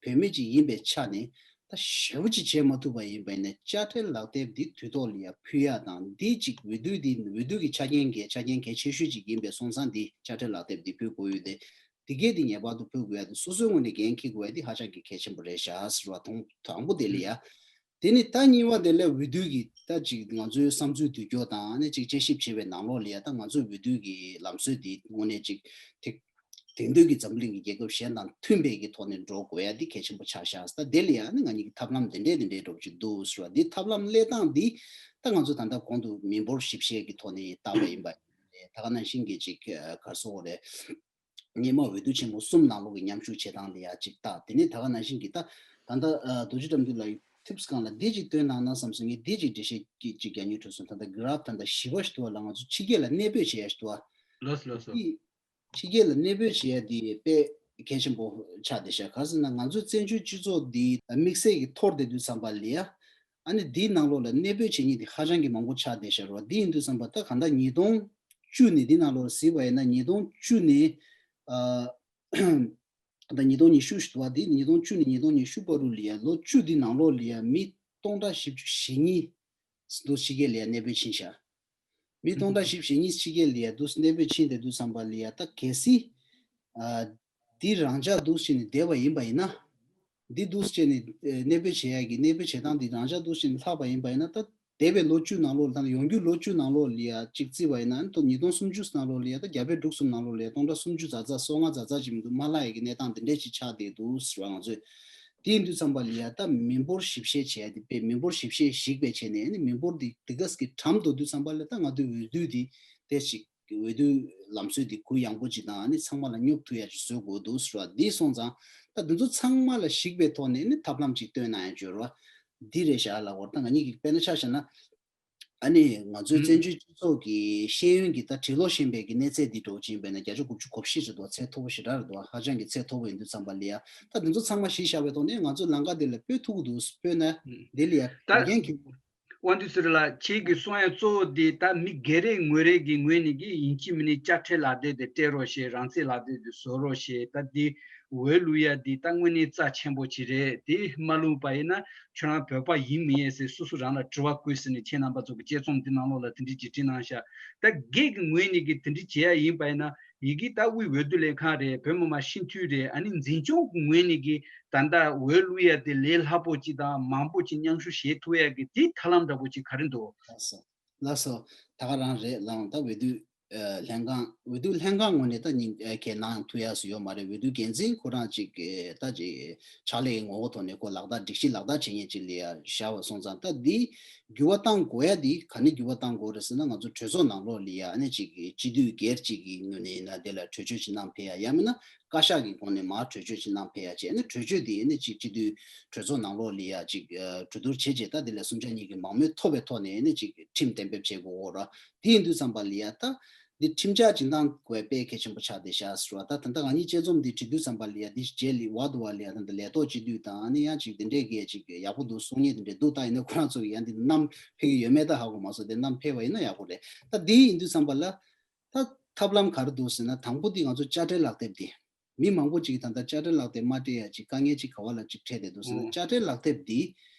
བོད་མི་ཅིག་ཡིན་པའི་ཆ་ནས། ད་ཞེ་པོ་ཅིག་བྱེད་མ་ཐུབ་པ་ཡིན་པ་ཡིན་ན་དཔྱ་ཁྲལ་ལག་དེབ་འདི་དུས་ཐོག་ལ་ཡ་ཕུལ་ཡ་དང་། འདི་ཅིག་འོས་བསྡུ་འདི་འོས་བསྡུ་གི་ཆ་རྐྱེན་གལ་ཆ་རྐྱེན་གལ་ཆེ་ཤོས་ཅིག་ཡིན་པའི་སོང་ཙང་འདི་དཔྱ་ཁྲལ་ལག་དེབ་འདི་ཕུལ་དགོས་ཡོད་དེ། འདི་གས་འདི་ངེས་པར་དུ་ཕུལ་དགོས་ཡ་འདི་སོ་སོའི་ངོས་ནས་འགན་འཁྱེར་དགོས་ཡ་འདི་ཧ་ཅང་གི་གལ་ཆེན་པོ་རེད་ཤག་ཟེར་བ་དང་། དང་པོ་དེ་ལ་ཡ། དེ་ནི་ད་གཉིས་པ་དེ་ལ་འོས་བསྡུ་གི་ད་ཅིག་ང་ཚོའི་བསམ་ཚུལ་བསྡུ་རྒྱུ་དང་ནི་ཅིག་དཔྱད་ཞིབ་བྱེད་པའི་ནང་ལོགས་ལ་ཡ་ད་ང་ཚོའི་འོས་བསྡུ་གི་ལམ་སྲོལ་འདི་དངོས་གནས་ཅིག་ཐིག་དེང་དུས་ཀྱི་འཛམ་བུ་གླིང་གི་རྒྱལ་ཁབ་གཞན་དང་མཐུན་པའི་གི་ཐོག་ནས་འགྲོ་དགོས་ཡ་འདི་གལ་ཆེན་པོ་ཆགས་ཤག་ད་དེ་ལ་ཡང་ནི་ང་གཉིས་ཀྱི་ཐབས་ལམ་འདི་འདྲས་འདི་འདྲས་འགྲོ་གི་འདུག་ཟེར་བ། འདི་ཐབས་ལམ་སླེབས་སྟངས་འདི་ད་ང་ཚོ་ད་ལྟ་གོང་དུ་མི་འབོར་ཞིབ་བཤེར་གྱི་ཐོག་ནས་བལྟས་པ་ཡིན་པ། ད་ག་ནང་བཞིན་གྱི་ཅིག་ག་རེ་ཟེར་དགོས་རེད། སྔོན་མ་འོས་བསྡུ་ཆེན་མོ་གསུམ་ནང་ལོགས་ཀྱི་མཉམ་ཞུགས་བྱེད་སྟངས་ལ་ཡ་ཅིག་ལྟ། དེ་ནས་ད་ག་ནང་བཞིན་གྱི་ད་ད་ལྟ་རྡོ་རྗེ་དགྲ་འདུལ་ལགས་ཀྱིས་ཐིབས་སྒང་ལ་འདི་ཅིག་སྟོན་གནང་ན་བསམ་སོང་། ངས་འདི་ཅིག་འགྲེལ་བཤད་ཅིག་རྒྱག་སྙིང་འདོད་སོང་། ད་ལྟ་གྷི་རབ་ད་ལྟ་བཞི་པ་ཞིག་འདུག་བ་ལ། ང་ཚོ་ཕྱི་རྒྱལ་ལ་གནས་སྤོས་བྱེད་ཡ་ཞིག་འདུག་བ། ལགས་སོ་ལགས་སོ། འདི་ཕྱི་རྒྱལ་ལ་གནས་སྤོས་བྱེད་ཡ་འདི་དཔེ་ གལ་ཆེན་པོ་ཆགས་བསྡད་ཤག་ག་རེ་ཟེར་ན་ང་ཚོའི་བཙན་བྱོལ་སྤྱི་ཚོགས་འདི་དམིགས་བསལ་གྱི་འཐོར་བསྡད་དུས་ཙམ་པ་ལ་ཡ། ཨ་ནི་འདིའི་ནང་ལོགས་ལ་གནས་སྤོས་བྱེད་མཁན་དེ་ཧ་ཅང་གི་མང་པོ་ཆགས་བསྡད་ཤག་རེད་བ། འདི་ཡིན་དུས་ཙམ་པ་ད་གང་ལྟར་ཉིས་སྟོང་བཅུ་ནས་འདི་ནང་ལོགས་ལ་གཟིགས་པ་ཡིན་ན་ཉིས་སྟོང་བཅུ་ནས་ཨ། ད་ཉིས་སྟོང་ཉི་ཤུ་ཞིག་འདུག་བ། འདི་ཉིས་སྟོང་བཅུ་ནས་ཉིས་སྟོང་ཉི་ཤུ་བར་དུ་ལ་ཡ་ལོ་བཅུ་འདི་ནང་ལོགས་ལ་ཡ་མི་སྟོང་ཕྲག་བཞི་བཅུ་ཞེ་གཉིས་འདུག་ཕྱི་རྒྱལ་ལ་ཡ་གནས་སྤོས་ཕྱིན་ཤག་མི་སྟོང་ཕྲག་བཞི་བཅུ་ཞེ་གཉིས་ཕྱི་རྒྱལ་ལ་ཡ་འདུག་གནས་སྤོས་ཕྱིན་བསྡད་དུས་ཙམ་པ་ལ་ཡ་ད་གལ་སྲིད་ཨ་འདི་རང་འཇགས་འདུག་བྱས་ནས་བསྡད་པ་ཡིན་པ་ཡིན་ན། འདི་འདུག་བྱས་ནས་ཨ་གནས་སྤོས་བྱེད་ཡ་གི་གནས་སྤོས་བྱེད་སྟངས་འདི་རང་འཇགས་འདུག་བྱས་ནས་ལྷག་པ་ཡིན་པ་ཡིན་ན་ད། འདས་པའི་ལོ་བཅུ་ནང་ལོགས་ལ་ད་ཡོང་རྒྱུ་ལོ་བཅུ་ནང་ལོགས་ལ་ཡ་གཅིག་བརྩིས་པ་ཡིན་ན་ད་ཉིས་སྟོང་སུམ་ཅུ་ནང་ལོགས་ལ་ཡ་ད་རྒྱ་བལ་འབྲུག་གསུམ་ནང་ལོགས་ལ་ཡ་སྟོང་ཕྲག་སུམ་ཅུ་ཙག་ཙག་སོ་ལྔ་ཙག་ཙག་ཅིག་མི་འདུག་མ་ལྷག་ཡ་གི་གནས་སྟངས་འདི་འདྲས་ཅིག་ཆགས་བསྡད་འདུག་ཟེར་བ་ང་ཚོས། དེ་ཡིན་དུས་ཙམ་པ་ལ་ཡ་ད་མི་འབོར་ཞིབ་བཤེར་བྱས་ཏེ་དཔེ་མི་འབོར་ཞིབ་བཤེར་ཞིག་པའི་བྱས་ནས་ནི་མི་འབོར་འདི་འདི་ག་ཟེ་གི་གྲམ་དུ་དུས་ཙམ་པ་ལ་ད་ང་ཚོའི་འོས་བསྡུ་འདི་དེ་ཞིག་འོས་བསྡུ་ལམ་སྲོལ་འདི་གུ་ཡངས་པོ་ཅིག་དང་ནི་ཚང་མ་ལ་སྙོབ་ཐུབ་ཡ་ཅིག་བཟོ་དགོས་འདུག་ཟེར་བ་འདི་སོང་ཙང་ད་འདི་ཚོ་ཚང་མ་ལ་གཞིགས་པའི་ཐོག་ནས་ནི་ཐབས་ལམ་ཅིག་བཏོན་གནང་ཡ་ཅིག་ཡོད་རེད་བ། འདི་རེད་ཤག་ལབ་དགོས་རེད། ད་ང་གཉིས་ཀྱིས་དཔེར་ན་ཆ་བཞག་ན། ཨ་ནི་ང་ཚོའི་བཙན་བྱོལ་སྤྱི་ཚོགས་ཀྱི་ཤེས་ཡོན་གྱི་ད་འབྲི་ཀློག་ཤེས་པའི་གི་གནས་ཚད་འདི་འདྲ་བོ་ཅིག་ཡིན་པས་ན་བརྒྱ་ཆ་དགུ་བཅུ་གོ་བཞི་ཞིག་འདུག་ཚད་མཐོ་པོ་ཞེ་དྲག་རེད་འདུག་ཧ་ཅང་གི་ཚད་མཐོ་པོ་ཡིན་དུས་ཙམ་པ་ལ་ཡ། ད་འདི་ཚོ་ཚང་མ་གཞི་བཞག་པའི་ཐོག་ནས་ང་ཚོ་ལམ་ཁ་འདི་ལ་སྤོས་ཐུབ་ཀྱི་འདུག་སྤོས་ན་འདི་ལ་ཡ་ད་འགན་གྱི། དབང་འདུས་ཚེ་རིང་ལགས་ཁྱེད་ཀྱི་གསུང་ཡ་གཙོ་བོ་འདི་ད་མི་སྒེར་རེ་ངོས་རེ་གི་ངོས་ནས་ཀྱི་ཡིན་གཅིག་མིན་ནི་དཔྱ་ཁྲལ་ལག་དེབ་དེ་སྤྲད་རོགས་ཞེས་རང་བཙན་ལག་དེབ་དེ་བཟོ་རོགས་ཞེས་ད་འདི། འོས་བླུག་ཡ་འདི་ད་དངོས་གནས་རྩ་ཆེན་པོ་ཅིག་རེད། དེ་མ་བླུགས་པ་ཡིན་ན་ཁྱོད་རང་བོད་པ་ཡིན་མིན་ཡས་ཟེར་སོ་སོ་རང་ལ་དྲི་བ་བཀོད་ཟེར་ནས་ཁྱེད་རྣམ་པ་ཚོ་གི་དཔྱད་རྩོམ་འདི་ནང་ལོགས་ལ་དེ་འདྲས་ཅིག་བྲིས་གནང་ཤག་ད་སྒེར་གྱི་ངོས་ནས་ཀྱི་དེ་འདྲས་བྱེད་ཡ་ཡིན་པ་ཡིན་ན་ཡི་གེ་ད་དབུས་འོས་བསྡུ་ལས་ཁང་རེད། བོད་མི་མང་སྤྱི་འཐུས་རེད། ཨ་ནི་འཛིན་སྐྱོང་གི་ངོས་ནས་ཀྱི་ད་ལྟ་འོས་བླུག་ཡ་དེ་ལས་སླ་པོ་ཅིག་དང་མང་པོ་ཅིག་མཉམ་ཞུགས་བྱེད་ཐུབ་ཡ་གི་དེ་ཐབས་ལམ་འདྲ་པོ་ཅིག་ག་རེ་འདུག་ལགས་སོ། ལགས་སོ། ད་ག་རང་རེད་ལགས། ད་འོས་བསྡུ་ཨ་ལྷན་ཁང་། འོས་བསྡུ་ལྷན་ཁང་ངོས་ནས་ད་ཉིན་ཨ་ཁས་གནང་ཐུབ་ཡ་སུ་ཡོད་མ་རེད། འོས་བསྡུ་འགན་འཛིན་ཁོ་རང་ཅིག་ཨེ་ད་ཅིག་ཕྱག་ལས་ཀྱི་ངོ་བོ་ཐོག་ནས་ཁོ་ལག་བསྟར་སྒྲིག་གཞི་ལག་བསྟར་བྱེད་མཁན་ཅིག་ལ་ཡ་བཞག་པ་སོང་ཙང་། ད་འདི་འགྱུར་བ་གཏང་དགོས་ཡ་འདི་ག་ནས་འགྱུར་བ་གཏང་དགོས་རེད་ཟེར་ན། ང་ཚོ་གྲོས་ཚོགས་ནང་ལོགས་ལ་ཡ་ཨ་ནི་ཅིག་སྤྱི་འཐུས་སྒེར་གཅིག་གི་ངོས་ནས་ཡིན་ན་དེ་ལ་གྲོས་ཆོད་ཅིག་གནང་ཕེབས་ཡ། ཡང་མིན་ན་བཀའ་ཤག་གི་སྒོ་ནས་མར་གྲོས་ཆོད་ཅིག་གནང་ཕེབས་ཡ་བྱས་ནས། གྲོས་ཆོད་དེ་ཨ་ནི་ཅིག་སྤྱི་འཐུས་གྲོས་ཚོགས་ནང་ལོགས་ལ་ཡ་ཅིག་ཨ་གྲོས་བསྡུར་བྱས་རྗེས་ད་དེ་ལ་གསུམ་ཆ་གཉིས་ཀྱི་མང་མོས་ཐོབ་པའི་ཐོག་ནས་ཨ་ནི་ཅིག་ཁྲིམས་གཏན་འབེབས་བྱེད་དགོས་འོ་ར། དེ་ཡིན་དུས་ཙམ་པ་ལ་ཡ་ད་འདི་ཁྲིམས་འཆར་ཅིག་གནང་དགོས་དཔེ་གལ་ཆེན་པོ་ཆགས་བསྡད་ཤག་ཟེར་བ། ད་ད་ལྟ་ང་གཉིས་དཔྱད་རྩོམ་འདི་བྲིས་དུས་ཙམ་པ་ལ་ཡ་འདི་རྗེས་ལ་བ་དུ་བ་ལ་ཡ་ད་ལྟ་ལས་ཐོག་སྤྱི་འཐུས་དང་ཨ་ནི་ཡང་ཅིག་དེ་འདྲས་ཀྱི་ཅིག་ཡག་པོ་འདུག་གསུང་མཁན་དེ་འདྲས་འདུག་ད་ཡིན་ན་ཁོ་རང་ཚོ་གི་ཡ་འདི་བསྣམས་ཕེབས་ཀྱི་ཡོད་མེད་ད་ཧ་གོ་མ་སོང་། དེ་བསྣམས་ཕེབས་པ་ཡིན་ན་ཡག་པོ་རེད། ད་འདི་ཡིན་དུས་ཙམ་པ་ལ། ད་ཐབས་ལམ་ག་རེ་འདུག་ཟེར་ན། དང་པོ་འདི་ང་ཚོ་དཔྱ་ཁྲལ་ལག་དེབ་འདི། མི་མང་པོ་ཅིག་གིས་ད་ལྟ་དཔྱ་ཁྲལ་ལག་དེབ་མ་སྤྲད་ཡ་ཅིག་དཀའ་ངལ་ཅིག་ག་བ་ལ་ཅིག་འཕྲད་བསྡད་འདུག་ཟེར་ན། ཨོ། དཔྱ་ཁྲལ་ལག་དེབ་འདི་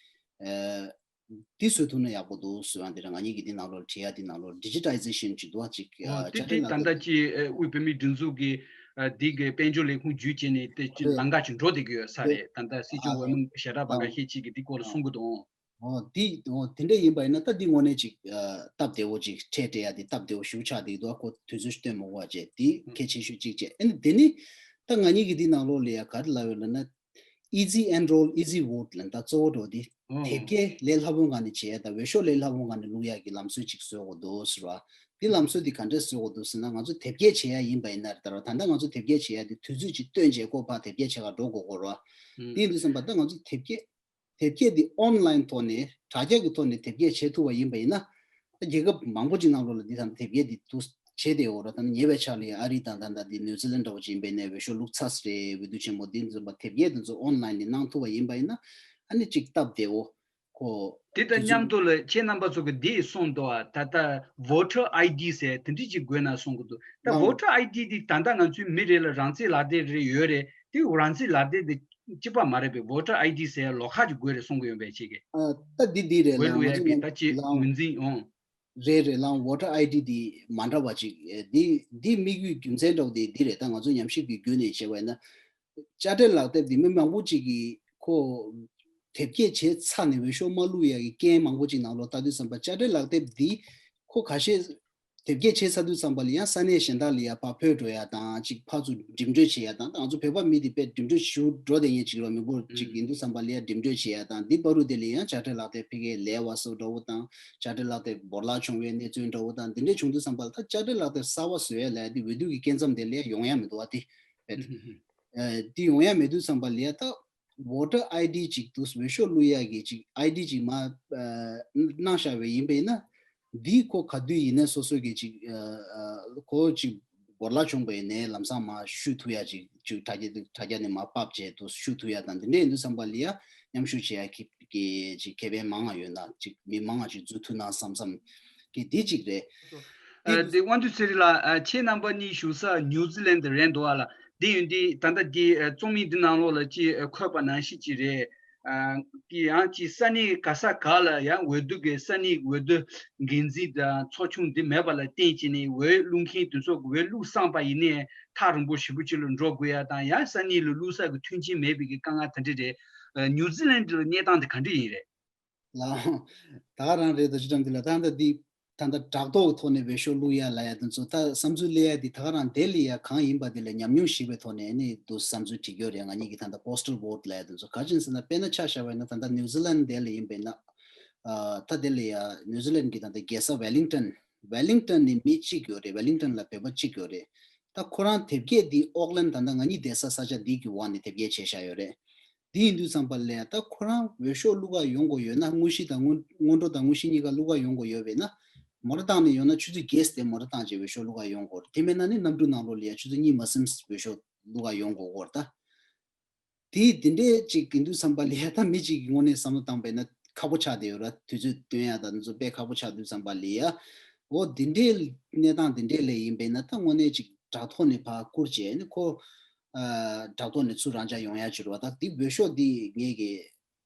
ཨ་འདི་བཟོ་ཐུབ་ན་ཡག་པོ་འདུག་ཟེར་བ་འདི་ར། ང་གཉིས་ཀྱིས་འདི་ནང་ལོགས་བྲིས་ཡ་འདི་ནང་ལོགས་ཌི་ཇི་ཊའི་ཟེ་ཤན་ཅིག་འདུག་ཨ། ཅིག་ཨོ། ཨ་དེ་དཔྱ་དེ་ཁྲལ་ལག་ད་དེབ་ལྟ་ཅི་ཨ་དབུས་བོད་མིའི་སྒྲིག་འཛུགས་ཀྱི་ཨ་འདི་གི་དཔལ་འབྱོར་ལས་ཁུངས་བརྒྱུད་བྱས་ནས་དེ་ཅི་རེད། ལམ་ཁ་ཅིག་འགྲོ་བསྡད་ཀྱི་ཡོད་ས་རེད། རེད། ད་ལྟ་སྲིད་སྐྱོང་འོས་མི་ཞེ་དྲག་པ་ཁ་ཤས་ཅིག་གིས་འདི་སྐོར་ལ་གསུང་གི་འདུག་ཨོ། འདི་ཨོ་དེ་འདྲ་ཡིན་པ་ཡིན་ན་ད་འདི་དངོས་གནས་ཅིག་ཨ་སྟབས་བདེ་བོ་ཅིག་ཁྲལ་སྤྲད་ཡ་འདི་སྟབས་བདེ་བོ་ཞེ་པོ་ཆགས་བསྡད་འདུག་ཨ་ཁོ་དུས་ཚོད་སྟོན་མ་དགོས་པ་བྱས། འདི་གལ་ཆེ་ཤོས་གཅིག་བྱས། ཨ་ནི་དེ་ནི་ད་ང་གཉིས་ཀྱིས་འདི་ནང་ལོགས་ལ་ཡ་ག་རེ་ལབ་ཡོད་ལབ་ན། Easy Enroll Easy Vote ལབ་ད་གཙོ་བོ་འགྲོ་འདི་ཨོ་དེབ་སྐྱེལ་ལས་སླ་པོའི་ངང་ནས་བྱེད་ཡ་དང་འོས་ཤོག་ལས་སླ་པོའི་ངང་ནས་བླུག་ཡ་གི་ལམ་སྲོལ་ཅིག་བཟོ་དགོས་འདུག་ཟེར་བ། འདི་ལམ་སྲོལ་འདི་ག་འདྲས་བཟོ་དགོས་འདུག་ཟེར་ན། ང་ཚོ་དེབ་སྐྱེལ་བྱེད་ཡ་ཡིན་པ་ཡིན་ན་རེད། ད་ར་ད་ལྟ་ང་ཚོ་དེབ་སྐྱེལ་བྱེད་ཡ་འདི་དུས་ཚོད་ཅིག་བཏོན་བྱས་ཁོ་ཕར་དེབ་སྐྱེལ་བྱེད་ག་འགྲོ་དགོས་དགོས་རེད་བ། ཨུམ། དེ་ཡིན་དུས་ཙམ་པ་ད་ང་ཚོ་དེབ་སྐྱེལ་དེབ་སྐྱེལ་འདི་ཨོན་ལན་ཐོག་ནས་དྲ་རྒྱ་གི་ཐོག་ནས་དེབ་སྐྱེལ་བྱེད་ཐུབ་པ་ཡིན་པ་ཡིན་ན། ད་རྒྱལ་ཁབ་མང་པོ་ཅིག་ནང་ལོགས་ལ་འདི་ཚང་དེབ་སྐྱེལ་འདི་འདུག་བྱས་ཏེ་འོ་ར། ད་ཉེ་བའི་ཆར་ལ་ཡང་ཨ་རི་དང་ད་ལྟ་འདི་ནིའུ་ཛི་ལན་འདྲ་བོ་ཅིག་ཡིན་པ་ཡིན་ན་འོས་ཤོག་བླུགས་ཚར་ཟེར་རེད། འོས་བསྡུ་ཆེན་མོ་འདི་ཚོ་དེབ་སྐྱེལ་འདི་ཚོ་ཨོན་ལན་ནས་གནང་ཐུབ་པ་ཡིན་པ་ཡིན་ན། ཨ་ནི་ཅིག་སྟབས་བདེ་བོ་ཁོ་དེ་དང་དུས་ཚོད་མཉམ་དུ་ལ་ཁྱེད་རྣམ་པ་ཚོ་གི་འདི་གསུངས་འདུག་ཨ། ད་ལྟ་Voter I D ཟེར་དེ་འདྲ་ཅིག་དགོས་ན་གསུང་གི་འདུག་ད་ནང་Voter I D འདི་ད་ལྟ་ང་ཚོའི་མི་རེ་ལ་རང་བཙན་ལག་དེབ་རེ་ཡོད་རེད། དེ་རང་བཙན་ལག་དེབ་དེ་གཅིག་པ་མ་རེད་པས། Voter I D ཟེར་ལོགས་ཀ་ཅིག་དགོས་རེད་གསུང་གི་ཡོད་པས་ཁྱེད་ཀྱིས། ཨ་ད་འདི་འདི་རེད་འོས་ལ་ང་བླུག་ཡས་ཚོ་པའི་ད་ཅིག་ལའང་ངོས་འཛིན་ཨོ། རེད་རེད་ལའང་Voter I D འདི་མ་འདྲ་བ་ཅིག་ཨེ་འདི་འདི་དམིགས་ཡུལ་རྒྱུ་མཚན་འདྲ་བོ་དེ་འདི་རེད། ད་ང་ཚོ་ཉམས་ཞིབ་ཀྱི་བརྒྱུད་ནས་བྱས་པ་ཡིན་ན། དཔྱ་ཁྲལ་ལག་དེབ་འདི་མི་མང་པོ་ཅིག་གིས་ཁོ་དེབ་སྐྱེལ་བྱས་ཚར་ནས་འོས་ཤོག་མ་བླུག་ཡ་གི་རྐྱེན་མང་པོ་ཅིག་ནང་ལོགས་ལྟ་དུས་ཙམ་པ་དཔྱ་ཁྲལ་ལག་དེབ་འདི་ཁོ་ཁ་ཤས་དེབ་སྐྱེལ་བྱས་ཚར་དུས་ཙམ་པ་ལ་ཡང་ས་གནས་གཞན་དག་ལ་ཡ་ཕར་འཕོས་འགྲོ་ཡ་དང་། ཅིག་ཕར་ཚུར་འགྲིམ་འགྲུལ་བྱེད་ཡ་དང་། ད་ང་ཚོ་བོད་པ་མི་འདི་དཔེ་འགྲིམ་འགྲུལ་ཞུ་འགྲོ་བསྡད་མཁན་ཅིག་རེད་བ། མི་འབོར་ཅིག་ཡིན་དུས་ཙམ་པ་ལ་ཡ་འགྲིམ་འགྲུལ་བྱེད་ཡ་དང་། འདི་བར་དུ་དེ་ལ་ཡང་དཔྱ་ཁྲལ་ལག་དེབ་ཕ་གིར་ལས་པ་སོགས་འདྲ་བོ་དང་། དཔྱ་ཁྲལ་ལག་དེབ་བོར་བརླག་བྱུང་བའི་གནས་ཚུལ་འདྲ་བོ་དང་། འདི་འདྲས་བྱུང་དུས་ཙམ་པ་ལ་ད་དཔྱ་ཁྲལ་ལག་དེབ་གསར་བ་བཟོ་ཡ་ལ་ཡ་འདི་འོས་བསྡུ་གི་སྐབས་མཚམས་དེ་ལ་ཡ་ཡོང་ཡ་མི་འདུག་བ། དེ་ཨ་འདི་ཡོང་ཡ་མེད་དུས་ཙམ་པ་ལ་ཡ་ད་Voter I D ཅིག་འདུག་འོས་ཤོག་བླུག་ཡ་གི་ཅིག་I D ཅིག་མ་ཨ་གནང་བཞག་པ་ཡིན་པ་ཡིན་ན། འདི་ཁོ་ག་དུས་ཡིན་ན་སོ་སོ་གི་ཅིག་ཨ་ཨ་ཁོ་ཅིག་ བོར་བརླག་བྱུང་བའི་ནས་ལམ་སང་མར་བཤུ་ཐུབ་ཡ་ཅིག་ཅིག་དྲ་རྒྱ་དྲ་རྒྱ་ནས་མར་ཕབ་བྱས་དུ་བཤུ་ཐུབ་ཡ་དང་དེ་འདྲ་ཡིན་དུས་ཙམ་པ་ལ་ཡ་མཉམ་ཞུགས་བྱེད་ཡ་ཁེ་ཁེ་ཅིག་ཁེ་ཕན་མང་ང་ཡོད་ན་ཅིག་མི་མང་ང་ཅིག་འཛུལ་ཐུབ་ན་བསམ་བསམ་གི་དེ་ཅིག་རེད། ཨ། དེ་དབང་འདུས་ཚེ་རིང་ལགས། ཨ། ཁྱེད་རྣམ་པ་གཉིས་བཞུགས་ས་ཉུ་ཛི་ལན་དུ་རེད་འདུག་ཨ་ལ། དེ་ཡིན་དུས་ད་ལྟ་འདི་ཨ་རྩོམ་ཡིག་འདི་ནང་ལོགས་ལ་ཅིག་ཨ་འཁོད་པ་ནང་བཞིན་ཅིག་རེད། ཨ། ཀྱི་ཡང་ཅིག་ས་གནས་ག་ས་ག་ལ་ཡང་འོས་བསྡུ་གི་ས་གནས་འོས་བསྡུ་འགན་འཛིན་དང་ཚོགས་ཆུང་འདི་མེད་པ་ལ་བརྟེན་བྱས་ནས་འོས་བླུག་མཁན་དེ་ཚོ་འོས་བླུག་སངས་པ་ཡིན་ནའི་ཐག་རིང་པོ་ཞེ་པོ་ཅིག་ལ་འགྲོ་དགོས་ཡ་དང་ཡང་ས་གནས་ལ་བླུག་ས་གི་མཐུན་རྐྱེན་མེད་པའི་གི་དཀའ་ངལ་དེ་འདྲ་རེད། ཨ། ཉུ་ཛི་ལན་ལ་གནས་སྟངས་དེ་ག་འདྲ་ཡིན་རེད། ལགས། ད་ག་རང་རེད་དོ་ཅི་ཙམ་དེ་ལ་ད་ལྟ་འདི་ད་ལྟ་དྲ་ཐོག་གི་ཐོག་ནས་འོས་ཤོག་བླུག་ཡ་ལབ་ཡ་དེ་ཚོ་ད་བསམ་ཚུལ་སླེབས་ཡ་དེ་ད་ག་རང་དེ་ལ་ཡ་གང་ཡིན་པ་དེ་ལ་ཉམས་མྱོང་ཞིག་པའི་ཐོག་ནས་ནི་འདུག་བསམ་ཚུལ་དྲི་རྒྱུ་རེད། ང་གཉིས་ཀྱི་ད་ལྟ་པོ་སི་ཊལ་བྷོ་ཊི་ལབ་ཡ་དེ་ཚོ་ག་ཅིན་ཟེར་ན་དཔེར་ན་ཆ་བཞག་པ་ཡིན་ན་ད་ལྟ་ནིའུ་ཛི་ལན་དེ་ལ་ཡིན་པས་ན། ཨ། ད་དེ་ལ་ཡ་ནིའུ་ཛི་ལན་གྱི་ད་ལྟ་རྒྱལ་ས་ཝེ་ལིང་ཊོན། ཝེ་ལིང་ཊོན་ནི་མི་གཅིག་ཡོད་རེད། ཝེ་ལིང་ཊོན་ལ་བོད་པ་གཅིག་ཡོད་རེད། ད་ཁོ་རང་དེབ་སྐྱེལ་འདི་ཨོག་ལན་ད་ལྟ་ང་གཉིས་བསྡད་ས་ས་ཆ་འདི་གི་འོག་ནས་དེབ་སྐྱེལ་བྱས་བཞག་ཡོད་རེད། དེ་ཡིན་དུས་ཙམ་པ་ལ་ཡ་ད་ཁོ་རང་འོས་ཤོག་བླུག་ག་ཡོང་དགོས་ཡོད་ན་དངོས་གཞི་དང་སྔོན་སྔོན་འགྲོ་དང་དངོས་གཞི་གཉིས་ཀ་བླུག་ག་ཡོང་དགོས་ཡོད་པས་ན། མོ་ཊ་བཏང་ནས་ཡོང་ན་ཆུ་ཚོད་བརྒྱད་དེ་མོ་ཊ་བཏང་རྗེས་འོས་ཤོག་བླུག་ག་ཡོང་དགོས་རེད། དེ་མེད་ན་ནི་གནམ་གྲུ་ནང་ལོགས་ལ་ཡ་ཆུ་ཚོད་གཉིས་མ་ཟིན་འོས་ཤོག་བླུག་ག་ཡོང་དགོས་སྐོར་ད། དེ་དེ་འདྲས་ཅིག་གི་འདུག་བསམ་པ་ལ་ཡ་ད་མི་གཅིག་གི་ངོས་ནས་བསམ་བློ་བཏང་པས་ན་ཁག་པོ་ཆགས་བསྡད་ཡོད་ར། དུས་ཚོད་སྟོན་ཡ་ད་འདི་ཚོ་དཔེ་ཁག་པོ་ཆགས་འདུག་བསམ་པ་ལ་ཡ། འོ་དེ་འདྲས་གནས་སྟངས་དེ་འདྲས་ལས་ཡིན་པས་ན་ད་དངོས་གནས་ཅིག་དྲ་ཐོག་ནས་ཕར་བསྐུར་བྱས་ནི་ཁོ། ཨ། དྲ་ཐོག་ནས་ཚུར་རང་འཇགས་ཡོང་ཡ་ཅིག་རེད་བ། ད་དེ་འོས་ཤོག་འདི་ངས་ཀྱི་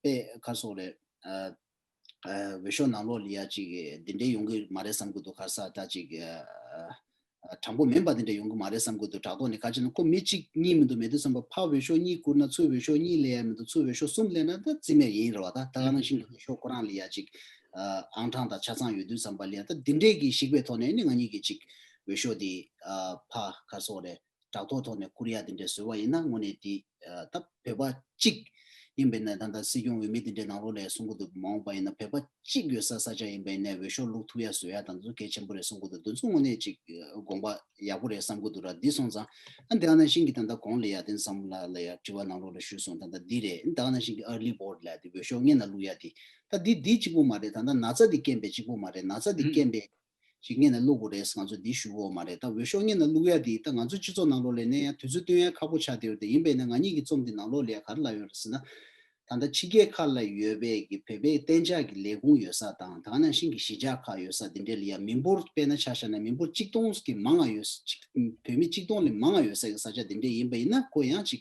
དཔེ་ག་རེ་ཟེར་དགོས་རེད། ཨ། ཨ། འོས་ཤོག་ནང་ལོགས་ལ་ཡ་ཅིག་འདི་འདྲས་ཡོང་གི་མ་རེད་བསམ་གི་འདུག་ག་རེ་ཟེར་ད་ཅིག་ཨ། ཨ། དྲང་པོ་མིན་པ་འདི་འདྲས་ཡོང་གི་མ་རེད་བསམ་གི་འདུག་དྲ་ཐོག་ནས་ག་ཅི་ན་ཁོ་མི་གཅིག་གཉིས་མི་འདུག་མེད་དུས་ཙམ་པ་ཕར་འོས་ཤོག་གཉིས་བསྐུར་ན་ཚུར་འོས་ཤོག་གཉིས་སླེབས་ཡ་མི་འདུག་ཚུར་འོས་ཤོག་གསུམ་སླེབས་ན་ད་རྩིས་མེད་ཡིན་རེད་བ། ད་ད་ག་ནང་བཞིན་གྱི་འོས་ཤོག་ཁོ་རང་ལ་ཡ་ཅིག་ཨ། ཨང་གྲངས་དང་ཆ་ཚང་ཡོད་དུས་ཙམ་པ་ལ་ཡ་ད་འདི་འདྲས་ཀྱི་ཞིག་པའི་ཐོག་ནས་ནི་ང་གཉིས་ཀྱི་ཅིག་འོས་ཤོག་འདི། ཨ། ཕར་ག་རེ་ཟེར་དགོས་རེད། དྲ་ཐོག་ཐོག་ནས་བསྐུར་ཡ་དེ་འདྲས་བཟོས་པ་ཡིན་ན་དངོས་གནས་དེ་ད་བོད་པ་གཅིག་ཡིན་པས་ན་ད་ལྟ་སྲིད་སྐྱོང་འོས་མི་དེ་འདྲའི་ནང་ལོགས་ལ་གསུང་གི་འདུག་མ་འོངས་པ་ཡིན་ན་བོད་པ་གཅིག་ཡོད་ས་ས་ཆ་ཡིན་པས་ན་འོས་ཤོག་བླུག་ཐུབ་ཡ་བཟོ་ཡ་དང་འདི་ཚོ་གལ་ཆེན་པོ་རེད་གསུང་གི་འདུག་འདི་ཚོ་དངོས་གནས་ཅིག་དགོངས་པ་ཡག་པོ་རེད་བསམ་གི་འདུག་ར། འདི་སོང་ཙང་ཨ་འདི་ག་ནང་བཞིན་གྱི་ད་ལྟ་གོང་ལ་ཡ་དེ་བསམ་བློ་ལ་ཡ་དྲི་བ་ནང་ལོགས་ལ་ཞུས་སོང་། ད་ལྟ་འདི་རེད། ད་ག་ནང་བཞིན་གྱི་early vote་ལ་ཡ་དེ་འོས་ཤོག་སྔོན་ལ་བླུག་ཡ་དེ་ད་འདི་འདི་གཅིག་པོ་མ་རེད། ད་ལྟ་ན་ཚ་འདི་རྐྱེན་པས་གཅིག་པོ་མ་རེད། ན་ཚ་འདི་རྐྱེན་པས། ཞིག་སྔོན་ལ་བླུག་དགོས་རེད། ང་ཚོ་འདི་ཞུ་གི་ཡོད་མ་རེད། ད་འོས་ཤོག་སྔོན་ལ་བླུག་ཡ་འདི་ད་ང་ཚོ་སྤྱི་ཚོགས་ནང་ལོགས་ལ་ནས་ཡང་དུས་ཚོད་བཏོན་ཡ་ཁག་པོ་ཆགས་བསྡད་ཡོད་རེད། ཡིན་པས་ན་ང་གཉིས་ཀྱི་རྩོམ་འདི་ནང་ལོགས་ལ་ཡ་ག་རེ་ལབ་ཡོད་རེད་ཟེར་ན། ད་ལྟ་ཕྱི་རྒྱལ་ཁག་ལ་ཡོད་པའི་གི་བོད་པའི་གཏན་འཇགས་ཀྱི་ལས་ཁུངས་ཡོད་ས་དང་ད་ག་ནང་བཞིན་གྱི་གཞིས་ཆགས་ཁག་ཡོད་ས་འདི་འདྲའི་ལ་ཡ་མི་འབོར་དཔེར་ན་ཆ་བཞག་ན་མི་འབོར་གཅིག་སྟོང་གི་མང་ང་ཡོད་ས་ཅིག་བོད་མི་གཅིག་སྟོང་ལས་མང་ང་ཡོད་ས་གི་ས་ཆ་འདི་འདྲའི་ཡིན་པ་ཡིན་ན་ཁོ་ཡང་ཅིག་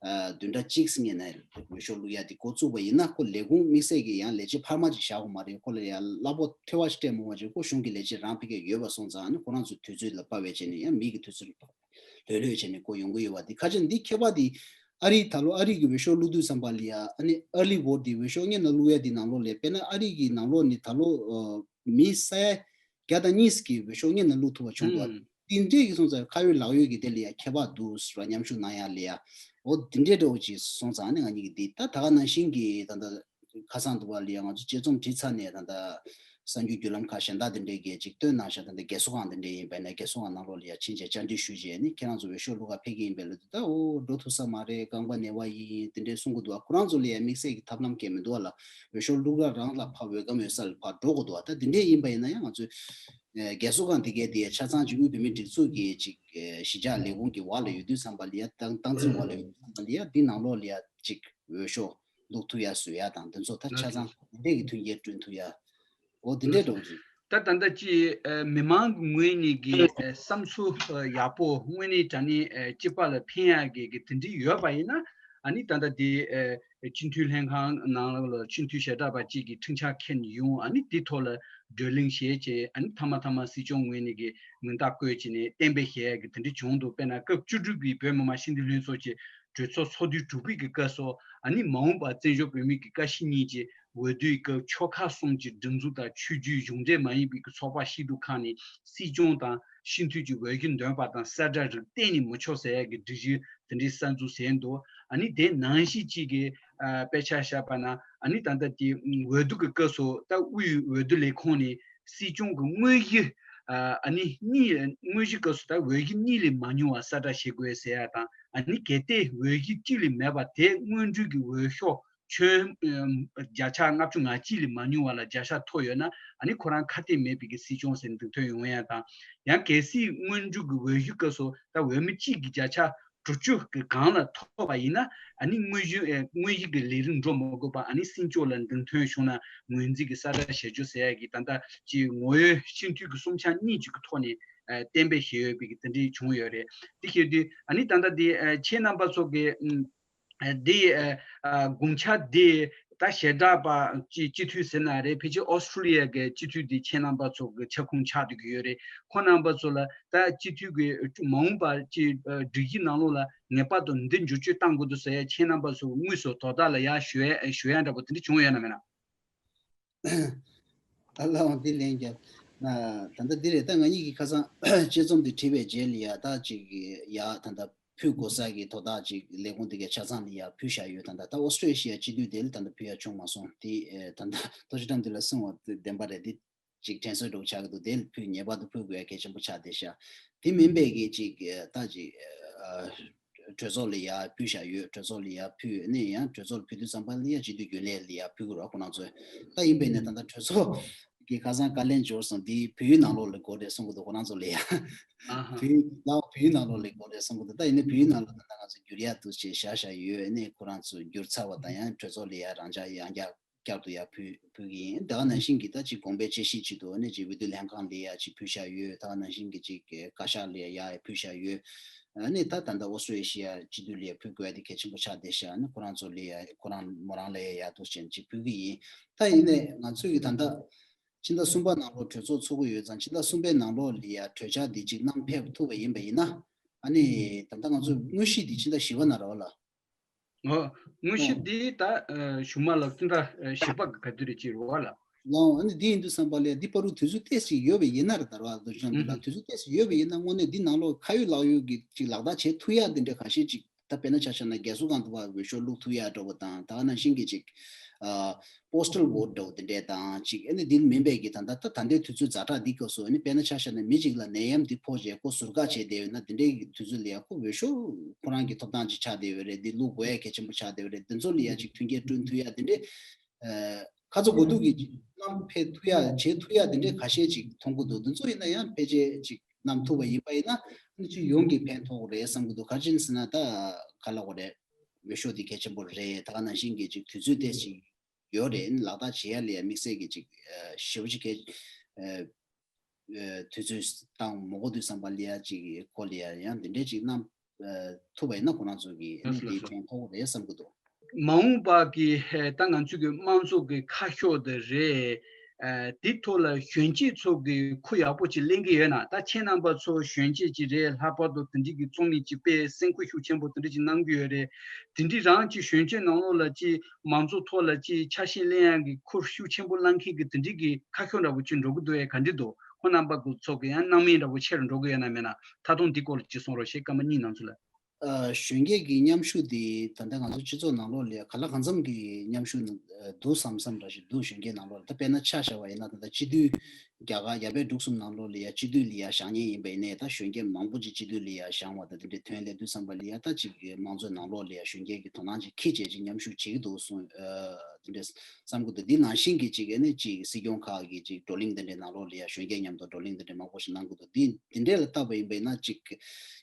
ཨ། བདུན་ཕྲག་གཅིག་སྔོན་ནས་འོས་ཤོག་བླུག་ཡ་དེ་འགོ་བཙུགས་པ་ཡིན་ན་ཁོ་ལས་ཁུངས་དམིགས་བསལ་གྱི་ཡང་ལས་བྱེད་འཕར་མ་ཅིག་བཞག་དགོས་མ་རེད། ཁོ་ལ་ཡང་གླ་ཕོགས་ཐེ་བ་ཞིག་སྤྲད་མ་དགོས་པ་ཅིག་ཁོ་གཞུང་གི་ལས་བྱེད་རང་ཕ་གིར་ཡོད་པ་སོང་ཙང་ནི་ཁོ་རང་ཚོའི་དུས་ཚོད་ལ་དཔག་པའི་ཆ་ནས་ཡང་མི་གི་དུས་ཚོད་ལ་དཔག་པའི་ལྷོད་ལྷོད་བྱས་ནས་ཁོ་ཡོང་གི་ཡོད་པ་དེ་ཁ་ཆེ་འདི་ཁྱད་པར་དེ་ཨ་རི་ད་ལོ་ཨ་རི་གི་འོས་ཤོག་བླུག་དུས་ཙམ་པ་ལ་ཡ་ཨ་ནི་early vote་དེ་འོས་ཤོག་སྔོན་ལ་བླུག་ཡ་དེ་ནང་ལོགས་ལ་དཔེར་ན་ཨ་རི་གི་ནང་ལོགས་ནི་ད་ལོ་མི་ས་ཡ་བརྒྱ་དང་གཉིས་ཀྱིས་འོས་ཤོག་སྔོན་ལ་བླུག་ཐུབ་པ་བྱུང་འདུག་དེ་འདྲས་ཀྱི་སོང་ཙང་ཁ་ཡོད་ལག་ཡོད་ཀྱི་དེ་ལ་ཡ་ཁྱད་པར་འདུག་ཟེར་བ་མཉམ་ཞུགས་གནང་ཡ་ལ་ཡ། འོ་དེ་འདྲས་འདྲ་བོ་ཅིག་སོང་ཙང་ནི་ང་གཉིས་ཀྱི་འདི་ད་ད་ག་ནང་བཞིན་གྱི་ད་ལྟ་ཁ་སང་དུ་བ་ལ་ཡ་ང་ཚོ་དཔྱད་རྩོམ་བྲིས་ཚར་ནས་ད་ལྟ་གསར་འགྱུར་བརྒྱུད་ལམ་ཁག་གཞན་དག་དེ་འདྲས་ཀྱི་ཅིག་བཏོན་གནང་ཤག་ད་ལྟ་རྒས་གསོ་ཁང་དེ་འདྲས་ཡིན་པས་ན་རྒས་གསོ་ཁང་ནང་ལོགས་ལ་ཡ་ཕྱིན་བྱས་བཅར་འདྲི་ཞུས་བྱས་ནི་ཁྱེད་རང་ཚོ་འོས་ཤོག་བླུག་ག་ཕེབས་ཀྱི་ཡིན་པས་ལབ་དུས་ད་འོ་འགྲོ་ཐུབ་ས་མ་རེད། རྐང་པ་ནད་པ་ཡིན་དེ་འདྲས་གསུང་གི་འདུག་ཁོ་རང་ཚོ་ལ་ཡ་དམིགས་བསལ་གྱི་ཐབས་ལམ་གང་མི་འདུག་ལ་འོས་ཤོག་བླུག་ག་རང་ལ་ཕར་འོས་སྒམ་ཡོད་ས་ལ་ཕར་འགྲོ་དགོས་འདུག་ད་དེ་འདྲས་ཡིན་པ་ཡིན་ན་ཡང་ང་ཚོས། ཨ། རྒས་གསོ་ཁང་དེ་གའི་དེ་ཆ་ཚང་གཅིག་དབུས་བོད་མིའི་སྒྲིག་འཛུགས་ཀྱི་ཅིག་ཨ། གཞིས་ཆགས་ལས་ཁུངས་ཀྱི་འོག་ལ་ཡོད་དུས་ཙམ་པ་ལ་ཡ་སྟངས་སྟངས་འཛིན་འོག་ལ་ཡོད་དུས་ཙམ་པ་ལ་ཡ་འདི་ནང་ལོགས་ལ་ཡ་ཅིག་འོས་ཤོག་བླུག་ཐུབ་ཡ་བཟོ་ཡ་དང་འདི་ཚོ་ད་ཆ་ཚང་འདི་འདྲས་ཀྱི་མཐུན་རྐྱེན་བསྐྲུན་ཐུབ་ཡ། འོ་འདི་འདྲས་འགྲོ་གི་རེད། ད་ད་ལྟ་ཅིག་ཨ། མི་མང་གི་ངོས་ནས་ཀྱི་ཨ། བསམ་ཚུལ་ཨ། ཡག་པོ་དངོས་གནས་དྲང་གནས་ཨ། སྤྱི་པ་ལ་ཕན་ཡ་གི་གི་དེ་འདྲས་ཡོད་པ་ཡིན་ན་ཨ་ནི་ད་ལྟ་དེ་ཨ། སྤྱི་འཐུས་ལྷན་ཁང་ནང་ལ་སྤྱི་འཐུས་ཞལ་གྲགས་པ་གཅིག་གིས་ཁྲིམས་འཆར་འཁྱེར་ནས་ཡོང་། ཨ་ནི་དེ་ཐོག་ལ་བགྲོ་གླེང་བྱས་བྱས་ཨ་ནི་མཐའ་མ་མཐའ་མ་སྲིད་སྐྱོང་ངོས་ནས་ཀྱི་མིང་རྟགས་བཀོད་བྱས་ནས་གཏན་འབེབས་བྱས་ཡ་གི་དེ་འདྲ་བྱུང་འདུག་དཔེར་ན་སྐབས་བཅུ་དྲུག་པའི་བོད་མི་མང་སྤྱི་འཐུས་ལྷན་ཚོགས་ཀྱི་གྲོས་ཚོགས་ཚོགས་དུས་དྲུག་པའི་གི་སྐབས་སུ་ཨ་ནི་མ་འོངས་པར་བཙན་བྱོལ་བོད་མིའི་གི་ཀ་ཤི་གཉིས་ཀྱི་འོས་བསྡུའི་སྐབས་ཆོལ་ཁ་གསུམ་གྱི་སྒྲིག་འཛུགས་དང་ཆོས་བརྒྱུད་གཞུང་འབྲེལ་མ་ཡིན་པའི་གི་ཚོགས་པ་བཤིག་སྡུད་ཁང་ནས་སྲིད་སྐྱོང་དང་སྤྱི་འཐུས་ཀྱི་འོས་གཞི་འདོན་པ་དང་གསལ་བསྒྲགས་རིགས་གཏན་ནས་མི་ཆོག་ཟེར་ཡ་གི་སྒྲིག་གཞི་དེ་འདྲའི་གསར་འཛུགས་བྱས་འདུག་ཨ་ནི་དེ་ནང་བཞིན་གཅིག་གི་ཨ། དཔེ་ཆ་བཞག་པ་ན་ཨ་ནི་ད་ལྟ་དེ་འོས་བསྡུ་གི་སྐབས་སུ་ད་དབུས་འོས་བསྡུ་ལས་ཁུངས་ནས་སྲིད་སྐྱོང་གི་དངོས་གཞི་ཨ། ཨ་ནི་གཉིས་དངོས་གཞི་སྐབས་སུ་ད་འོས་གཞི་གཉིས་ལས་མ་ཉུང་བ་གསལ་བསྒྲགས་བྱེད་དགོས་ཟེར་ཡ་དང་ཨ་ནི་གལ་ཏེ་འོས་གཞི་གཅིག་ལས་མེད་པ་དེ་སྔོན་འགྲོའི་གི་འོས་ཤོག་ ཁྱོན་ཨམ་བརྒྱ་ཆ་ལྔ་བཅུ་ང་གཅིག་ལས་མ་ཉུང་བ་ལ་བརྒྱ་ཆ་མཐོ་ཡོད་ན། ཨ་ནི་ཁོ་རང་ཁ་གཏད་མེད་པའི་གི་སྲིད་སྐྱོང་ཟེར་མདུན་ཐོན་ཡོང་ཡ་དང་། ཡང་གལ་སྲིད་སྔོན་འཇུག་གི་འོས་གཞི་སྐབས་སུ་ད་འོས་མི་གཅིག་གི་བརྒྱ་ཆ་དྲུག་ཅུ་གི་སྒང་ལ་ཐོབ་པ་ཡིན་ན། ཨ་ནི་དངོས་གཞི་ཨེ་དངོས་གཞི་གི་ལས་རིམ་འགྲོ་མ་དགོས་པ། ཨ་ནི་སྲིད་སྐྱོང་ལ་མདུན་ཐོན་བྱུང་ན་ངོས་འཛིན་གྱི་གསལ་བསྒྲགས་བྱེད་རྒྱུ་ཟེར་ཡ་གི་ད་ལྟ་ཅིག་ངོ་བོའི་སྤྱི་འཐུས་ཀྱི་གསུམ་ཆ་གཉིས་ཅིག་གི་ཐོག་ནས་ཨེ་གཏན་འབེབས་བྱས་ཡོད་པའི་གི་དེ་འདྲའི་བྱུང་ཡོད་རེད། དེ་བྱེད་དུས་ཨ་ནི་ད་ལྟ་དེ་ཨེ་ཁྱེད་རྣམ་པ་ཚོ་གི་ཨམ་ཨེ་དེ་ཨེ་ཨ་དགོངས་འཆར་དེ་ད་ཞལ་གྲངས་པ་ཅིག་སྤྱི་འཐུས་ཟེར་ན་རེད། ཕལ་ཆེར་ཨོ་སི་ཀྲུ་ལི་ཡ་གི་སྤྱི་འཐུས་དེ་ཁྱེད་རྣམ་པ་ཚོ་གི་ཁྱབ་ཁོངས་ཆགས་བསྡད་ཀྱི་ཡོད་རེད། ཁོང་རྣམ་པ་ཚོ་ལ་ད་སྤྱི་འཐུས་ཀྱི་མ་འོངས་པ་ཅིག་ཨ་སྒྲིག་གཞི་ནང་ལོགས་ལ་ངེས་པར་དུ་འདི་འགྱུར་བཅོས་གཏང་དགོས་འདུག་ཟེར་ཡ་ཁྱེད་རྣམ་པ་ཚོ་དངོས་སུ་དོ་བདག་ལ་ཡར་ཞུ་ཡ་ཞུ་ཡ་འདྲ་པོ་དེ་འདྲ་བྱུང་ཡོད་ན་མེད་ན། ད་ལའང་འདི་ལན་རྒྱབ། ད་ལྟ་འདི་རེད། ད་ང་གཉིས་ཀྱིས་ཁ་སང་དཔྱད་རྩོམ་འདི་བྲིས་པའི་རྗེས་ལ་ཡ་ད་ཅིག་ཡ་ད་ལྟ་ཕུལ་དགོས་ས་གི་དོ་བདག་ཅིག་ལས་ཁུངས་འདི་གའི་ཆ་ཚང་ལ་ཡ་ཕུལ་བཞག་ཡོད། ད་ལྟ་ད་ཨོ་སི་ཀྲོ་ཨེ་ཤི་ཡ་སྤྱི་འཐུས་དེ་ལ་ད་ལྟ་ཕུལ་ཡ་བྱུང་མ་སོང་། དེ་ད་ལྟ་ཐུགས་རྗེ་བཀྲམ་འདི་ལ་གསུང་བ་བདེན་པ་རེད། འདི་ཅིག་དྲན་གསོ་འདྲ་བོ་ཆགས་ཀྱི་འདུག་དེ་ལ་ཕུལ་ངེས་པར་དུ་ཕུལ་དགོས་ཡ་གལ་ཆེན་པོ་ཆགས་བསྡད་ཤག་དེ་མིན་པའི་གི་ཅིག་ད་ཅིག་གྲོས་ཚོགས་ལ་ཡ་ཕུལ་བཞག་ཡོད། གྲོས་ཚོགས་ལ་ཡ་ཕུལ་ནས་ཡང་གྲོས་ཚོགས་ལ་ཕུལ་དུས་ཙམ་པ་ལ་ཡ་སྤྱི་འཐུས་རྒྱུན་ལས་ལ་ཡ་ཕུལ་དགོས་རེད་བ། ཁོ་རང་ཚོས་ད་ཡིན་པས་ནས་ད་ལྟ་གྲོས་ཚོགས་ཀྱི་ཁ་སང་བཀའ་ལན་འབྱོར་སོང་། འདི་བོད་ཡིག་ནང་ལོགས་ལ་དགོས་རེད་གསུང་གི་འདུག་ཁོ་རང་ཚོ་ལ་ཡ་ཨ་ཧ། བོད་ཡིག་ད་བོད་ཡིག་ནང་ལོགས་ལ་དགོས་རེད་གསུང་གི་འདུག་ད་ཡིན་ནའི་བོད་ཡིག་ནང་ལོགས་ད་ལྟ་ང་ཚོ་བསྒྱུར་ཡ་འདུག་ཅེས་བཞག་བཞག་ཡོད། ཨ་ནི་ཁོ་རང་ཚོ་བསྒྱུར་ཚར་བ་དང་ཡང་གྲོས་ཚོགས་ལ་ཡ་རང་འཇགས་ཡང་བསྐྱར་བསྐྱར་དུ་ཡར་ཕུལ་ཕུལ་གྱི་ཡིན། ད་ག་ནང་བཞིན་གྱི་ད་ཅིག་དགོངས་པའི་དཔྱད་གཞི་ཆེད་དུ་ནི་ཅིག་འོས་བསྡུ་ལྷན་ཁང་ལ་ཡ་ཅིག་ཕུལ་བཞག་ཡོད། ད་ག་ནང་བཞིན་གྱི་ཅིག་བཀའ་ཤག་ལ་ཡ་ཡ་ཕུལ་བཞག་ཡོད། ཨ་ནི་ད་ད་ལྟ་ཨོ་སི་ཀྲོ་ཨེ་ཤི་ཡ་སྤྱི་འཐུས་ལ་ཡ་ཕུལ་དགོས་ཡ་དེ་གལ་ཆེན་པོ་ཆགས་བསྡད་ཤག་ཨ་ནི་ཁོ་རང་ཚོ་ལ་ཡ་ཁོ་རང་མོ་རང་ལ་ཡ་ཡ་འདུག་ཅན་ཅིག་ཕུལ་གྱི་ཡིན། ད་ཡིན་ནའི་ང་ཚོས་ཀྱི་ད་ལྟ་ཕྱི་ཟླ་གསུམ་པ་ནང་ལོགས་གྲོས་ཚོགས་ཚོགས་ཀྱི་ཡོད་ཙང་ཕྱི་ཟླ་གསུམ་པའི་ནང་ལོགས་ལ་ཡ་གྲོས་འཆར་འདི་ཅིག་བསྣམས་ཕེབས་ཐུབ་པ་ཡིན་པ་ཡིན་ན། ཨ་ནི་ད་ལྟ་ང་ཚོ་དངོས་གཞི་འདི་ཕྱི་ཟླ་བཞི་པ་ནང་རེད་བ་ལ། ཨོ། དངོས་གཞི་ཨོ། འདི་ད་ཨ་གཞུག་མ་ལ་ཕྱི་ཟླ་ཨ་བཞི་པ་གི་ག་དུས་རེད་ཅིག་རེད་བ་ལ། ལའོ། ཨ་ནི་འདི་ཡིན་དུས་ཙམ་པ་ལ་འདི་བར་དུ་དུས་ཚོད་ཏོག་ཙམ་ཡོད་པ་ཡིན་ན་རེད་ད་ར་བ། དུས་ཚོད་འདི་ལ་ཨུ་དུས་ཚོད་ཏོག་ཙམ་ཡོད་པ་ཡིན་ན་དངོས་གནས་འདི་ནང་ལོགས་ཁ་ཡོད་ལག་ཡོད་ཀྱི་ཅིག་ལག་བསྟར་བྱེད་ཐུབ་ཡ་འདི་འདྲ་ཁ་ཤས་ཅིག་ད་དཔེར་ན་ཆ་བཞག་ན་རྒྱལ་སྲུང་ཁང་དུ་བ་འོས་ཤོག་བླུག་ཐུབ་ཡ་འདྲ་བོ་དང་། ད་ག་ནང་བཞིན་གྱི་ཅིག་ཨ་པོ་སི་ཊལ་ཝོ་ཊི་འདྲ་བོ་འདི་འདྲས་དང་ཅིག་ཨ་ནི་འདི་མིན་པའི་གི་ད་ལྟ་ད་ད་ལྟའི་དུས་ཚོད་ཛ་དྲག་འདི་སྐབས་སུ་ཨ་ནི་དཔེར་ན་ཆ་བཞག་ན་མི་གཅིག་ལ་ནད་ཡམས་འདི་ཕོག་རྗེས་ཁོ་ཟུར་བཀག་བྱས་བསྡད་ཡོད་ན་འདི་འདྲའི་གི་དུས་ཚོད་ལ་ཡ་ཁོ་འོས་ཤོག་ཁོ་རང་གི་ཐོབ་ཐང་ཅིག་ཆགས་བསྡད་ཡོད་རེད། འདི་བླུག་དགོས་ཡ་གལ་ཆེན་པོ་ཆགས་བསྡད་ཡོད་རེད། འདི་ཚོ་ལ་ཡ་ཅིག་མཐུན་རྐྱེན་བསྐྲུན་ཐུབ་ཡ་འདི་འདྲའི་ཨ་ཁ་ཚ་དགོས་གཏུག་གི་ཅིག་བསྣམས་ཕེབས་ཐུབ་ཡ་བྱེད་ཐུབ་ཡ་འདི་འདྲའི་ཁ་ཤས་ཅིག་མཐོང་གི་འདུག་འདི་ཚོ་ཡིན་ན་ཡང་ཕལ་ཆེར་ཅིག་བསྣམས་ཐུབ་པ་ཡིན་པ་ཡིན་ན་ཨ་ནི་སྤྱི་ཡོངས་ཀྱི་ཕན་ཐོགས་རེད་བསམ་གྱི་འདུག་ག་རེ་བྱས་ཟེར་ན་ད་ག་ལ་གོ་རེད། འོས་ཤོག་འདི་གལ་ཆེན་པོ་རེད། ད་ག་ནང་བཞིན་གྱི་ཅིག་དུས་ཚོད་དེ་ཅིག་ཡོད་རེད། ཨ་ནི་ལག་བསྟར་བྱེད་ཡ་ལ་ཡ་དམིགས་བསལ་གྱི་ཅིག་ཞེ་པོ་ཅིག་གལ་དུས་ཚོད་བཏང་མ་དགོས་དུས་ཙམ་པ་ལ་ཡ་ཅིག་ཁོ་ལ་ཡ་ཡང་འདི་འདྲའི་ཅིག་བསྣམས་ཐུབ་པ་ཡིན་ན་ཁོ་རང་ཚོ་གི་ཨ་ནི་ལགས་སོ་ལགས་འདི་སོ། ཕན་ཐོགས་རེད་བསམ་གྱི་འདུག་མ་འོངས་པ་གི་ད་ང་ཚོ་གི་དམངས་གཙོ་གི་ཁ་ཕྱོགས་དེ་རེད། ཨ་དེ་ཐོག་ལ་གཞོན་སྐྱེས་ཚོ་གི་ཁུར་ཡག་པོ་ཅིག་ལེན་གི་ཡོད་ན། ད་ཁྱེད་རྣམ་པ་ཚོ་གཞོན་སྐྱེས་ཅིག་རེད། ལྷག་པར་དུ་དེ་འདྲའི་གི་རྩོམ་ཡིག་ཅིག་དཔེ་སེམས་ཁུར་ཤུགས་ཆེན་པོ་དེ་འདྲ་ཅིག་གནང་གི་ཡོད་རེད། དེ་འདྲའི་རང་ཅིག་གཞོན་སྐྱེས་ནང་ལོགས་ལ་ཅིག་མང་གཙོ་ཐོག་ལ་ཅིག་ཆ་ཤས་ལེན་ཡག་གི་ཁུར་ཤུགས་ཆེན་པོ་བླངས་མཁན་གི་དེ་འདྲའི་གི་ཁ་ཕྱོགས་འདྲ་པོ་ཅིག་འགྲོ་གི་འདུག་ཨེ། ག་འདྲ་འདུག་ཁོང་རྣམ་པ་གི་ཚོ་གི་ཡང་སྣང་མེད་འདྲ་པོ་ཆེ་རུ་འགྲོ་གི་ཡོད་ན་མེད་ན། ད་དུང་འདི་སྐོར་ལ་ཅིག་གསུང་རོགས་ཞེས་སྐར་མ་གཉིས་ནང་ཚུད་ལ། ཨ་གཞོན་སྐྱེས་ཀྱི་མཉམ་ཞུགས་འདི་ད་ལྟ་ང་ཚོ་སྤྱི་ཚོགས་ནང་ལོགས་ལ་གང་ལ་གང་འཚམ་གྱི་མཉམ་ཞུགས་ཨ་འདུག་བསམ་བསམ་འདྲ་ཞིག་འདུག་གཞོན་སྐྱེས་ནང་ལོགས་ལ། ད་དཔེར་ན་ཆ་བཞག་པ་ཡིན་ན་ད་ལྟ་སྤྱི་འཐུས་རྒྱ་གར་རྒྱ་བལ་འབྲུག་གསུམ་ནང་ལོགས་ལ་ཡ་སྤྱི་འཐུས་ལ་ཡ་བཞེངས་མཁན་ཡིན་པ་ཡིན་ནའི་ད་གཞོན་སྐྱེས་མང་པོ་ཅིག་སྤྱི་འཐུས་ལ་ཡ་བཞེངས་པ་དང་དེ་འདྲའི་ཐོན་སླེབས་དུས་ཙམ་པ་ལ་ཡ་ད་ཅིག་དམངས་གཙོའི་ནང་ལོགས་ལ་ཡ་གཞོན་སྐྱེས་ཀྱི་དོ་སྣང་ཅིག་འཁྱེར་བྱས་ཅིག་མཉམ་ཞུགས་བྱེད་ཀྱི་འདུག་གསུངས་ཨ་དེ་འདྲ་བསམ་གྱི་འདུག་འདི་ནང་བཞིན་གྱི་ཅིག་ཨ་ནི་ཅིག་སྲིད་སྐྱོང་ཁག་གི་ཅིག་བགྲོ་གླེང་དེ་འདྲའི་ནང་ལོགས་ལ་ཡ་གཞོན་སྐྱེས་མཉམ་དུ་བགྲོ་གླེང་དེ་འདྲ་མང་པོ་ཞིག་གནང་གི་འདུག་འདི་འདི་འདྲས་ལ་བལྟས་པ་ཡིན་པ་ཡིན་ན་ཅིག་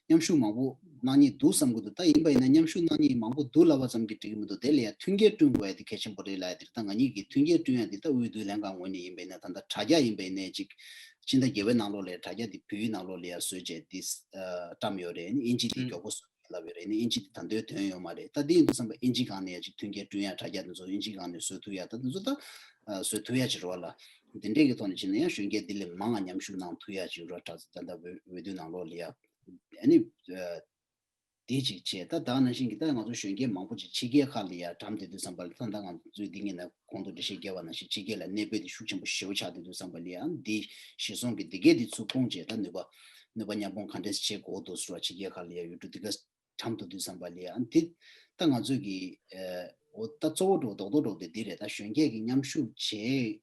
མཉམ་ཞུགས་མང་པོ་གནང་མཁན་འདུག་བསམ་གྱི་འདུག་ད་ཡིན་པ་ཡིན་ན་མཉམ་ཞུགས་གནང་མཁན་མང་པོ་འདུག་ལབ་པ་ཙམ་གྱིས་འགྲིག་གི་མི་འདུག་དེ་ལ་ཡ་མཐུན་རྐྱེན་བསྐྲུན་དགོས་ཡ་དེ་གལ་ཆེན་པོ་རེད་ལབ་ཡ་དེ་རེད། ད་ང་གཉིས་ཀྱིས་མཐུན་རྐྱེན་བསྐྲུན་ཡ་དེ་ད་འོས་བསྡུ་ལྷན་ཁང་ངོས་ནས་ཡིན་པ་ཡིན་ན་ད་ལྟ་དྲ་རྒྱ་ཡིན་པ་ཡིན་ནའི་ཅིག་ཕྱི་ཟླ་བརྒྱད་པའི་ནང་ལོགས་ལ་དྲ་རྒྱ་དེ་བོད་ཡིག་ནང་ལོགས་ལ་ཡ་བཟོས་བྱས་དེ་བཀྲམ་ཡོད་རེད། ཨིན་ཇི་དེ་མགྱོགས་པོ་བཟོས་ལབ་ཡོད་རེད། ཨ་ནི་ཨིན་ཇི་དེ་ད་དུང་ཐོན་ཡོད་མ་རེད། ད་དེ་ཡིན་དུས་ཙམ་པ་ཨིན་ཇི་སྒང་ནས་ཡ་ཅིག་མཐུན་རྐྱེན་བསྐྲུན་ཡ་དྲ་རྒྱ་དེ་ཚོ་ཨིན་ཇི་སྒང་ནས་བཟོ་ཐུབ་ཡ་ད་དེ་ཚོ་ད་ཨ་བཟོ་ཐུབ་ཡ་ཅིག་རེད་བ་ལ། དེ་འདྲས་ཀྱི་ཐོག་ནས་བྱས་ན་ཡང་གཞོན་སྐྱེས་འདི་ལས་མང་ང་མཉམ་ཞུགས་གནང་ཐུབ་ཡ་ཅིག་རེད་བ། ད་ད་ལྟ་འོས་འོས་བསྡུ་ནང་ལོགས་ལ་ཡ་ཨ་ནི་ཨ་དེ་ཅིག་བྱས། ད་ད་ནང་བཞིན་གྱི་ད་ང་ཚོ་གཞོན་སྐྱེས་མང་པོ་ཅིག་ཕྱི་རྒྱལ་ཁག་ལ་ཡ་གྲམ་བསྡད་དུས་ཙམ་པ་ལ་ད་ད་ང་ཚོས་འདི་ངས་ན་གོང་དུ་འགྲེལ་བཤད་བརྒྱབ་པ་ནང་བཞིན་ཕྱི་རྒྱལ་ལ་གནས་སྤོས་དེ་ཤུགས་ཆེན་པོ་ཞེ་པོ་ཆགས་བསྡད་དུས་ཙམ་པ་ལ་ཡ་འདི་གཞི་བཟུང་གི་འདི་གས་འདི་ཚུར་སྐོང་བྱས་ད་ནུས་པ་ནུས་པ་མཉམ་སྤུངས་ག་འདྲས་བྱེད་དགོས་འདུག་ཟེར་བ་ཕྱི་རྒྱལ་ཁག་ལ་ཡ་ཡུལ་གྲུ་འདི་ག་གྲམ་ཐུབ་དུས་ཙམ་པ་ལ་ཡང་འདི་ད་ང་ཚོས་ཀྱི་ཨ་འོ་ད་གཙོ་བོ་འགྲོ་རྡོག་རྡོག་འགྲོ་དེ་འདི་རེད། ད་གཞོན་སྐྱེས་ཀྱི་མཉམ་ཞུགས་བྱེད་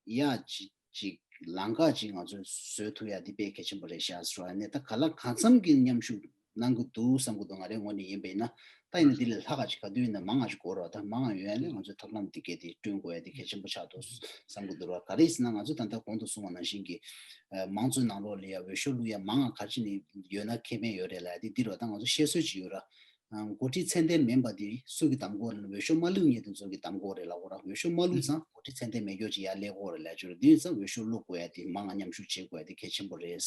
ཡ་ཅིག་ཅིག་ལམ་ཁ་ཅིག་ང་ཚོས་བཟོས་ཐུབ་ཡ་འདི་དཔེ་གལ་ཆེན་པོ་རེད་ཤག་ཟེར་བ་ནས་ད་ག་ལ་གང་འཚམ་གྱི་མཉམ་ཞུགས་གནང་གི་འདུག་བསམ་གི་འདུག་ང་རའི་ངོས་ནས་ཡིན་པ་ཡིན་ན་ ད་ཡིན་ན་འདི་ལས་ལྷག་ག་ཅིག་ག་དུས་ཡིན་ན་མང་ང་ཅིག་དགོས་རེད་བ། ད་མང་ང་ཡོད་ཡ་ལས་ང་ཚོས་ཐབས་ལམ་འདི་གས་དེ་བསྐྲུན་དགོས་ཡ་དེ་གལ་ཆེན་པོ་ཆགས་འདུག་བསམ་གི་འདུག་ར། ག་རེ་ཡིན་ཟེར་ན་ང་ཚོས་ད་ལྟ་གོང་དུ་གསུངས་པ་ནང་བཞིན་གྱི་ཨ་མང་གཙོའི་ནང་ལོགས་ལ་ཡ་འོས་ཤོག་བླུག་ཡ་མང་ང་ག་རེ་བྱས་ནས་ཡོད་ན་ཁེ་ཕན་ཡོད་རེད་ལབ་ཡ་དེ་འདི་རེད་བ། ད་ང་ཚོ་བཤད་སྲོལ་ཅིག་ཡོད་ར། ཨ་འགོ་ཁྲིད་ཚད་ལྡན་མིན་པ་དེ་སུ་གིས་བདམས་དགོས་རེད་ན། འོས་ཤོག་མ་བླུགས་མཁན་དེ་ཚོ་གིས་བདམས་དགོས་རེད་ལབ་དགོས་ར། འོས་ཤོག་མ་བླུགས་ཙང་འགོ་ཁྲིད་ཚད་ལྡན་མེད་མཁན་ཅིག་ཡར་སླེབས་དགོས་རེད་ལབ་ཀྱི་ཡོད་རེད། དེ་ཡིན་ཙང་འོས་ཤོག་བླུག་དགོས་ཡ་དེ་མང་ང་མཉམ་ཞུགས་བྱེད་དགོས་ཡ་དེ་གལ་ཆེན་པོ་རེད།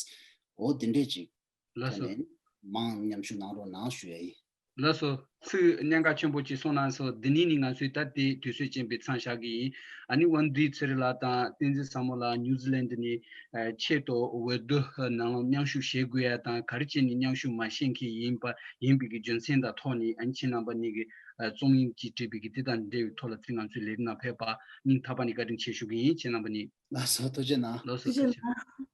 འོ་དེ་འདྲས་ཅིག་ལགས་སོ། ཐོག་ནས་མང་མཉམ་ཞུགས་གནང་རོགས་གནང་ཞུ་ཡ་ཡིན། ལགས་སོ། ཚིག་གནད་འགག་ཆེན་པོ་ཅིག་གསུངས་གནང་སོང་། འདི་ནས་ནི་ང་ཚོས་ད་ལྟའི་དུས་ཚོད་ཅན་པའི་མཚམས་བཞག་གི་ཡིན། ཨ་ནི་དབང་འདུས་ཚེ་རིང་ལགས་དང་བསྟན་འཛིན་བཟང་མོ་ལགས་ནིའུ་ཛི་ལན་ཌི་ནས་ཨ་ཆེད་དུ་འོས་བསྡུ་ནང་ལ་མཉམ་ཞུགས་བྱེད་དགོས་ཡ་དང་ག་རེ་བྱས་ནས་མཉམ་ཞུགས་མ་བྱེད་མཁན་ཡིན་པ་ཡིན་པའི་གི་རྒྱུ་མཚན་དང་ཐོག་ནས་ཨ་ནི་ཁྱེད་རྣམ་པ་གཉིས་ཀྱིས་ཨ་རྩོམ་ཡིག་ཅིག་བྲིས་པའི་གི་དེ་དང་འབྲེལ་བའི་ཐོག་ལ་ཚུར་ང་ཚོའི་ལས་རིམ་ནང་ཕེབས་པ་སྙིང་ཐག་པ་ནས་བཀའ་དྲིན་ཆེ་ཞུ་གི་ཡིན། ཁྱེད་རྣམ་པ་གཉིས། ལགས་སོ། ཐུགས་རྗེ་གནང་། ལགས་སོ། ཐུགས་རྗེ་ཐུགས་རྗེ་གནང་།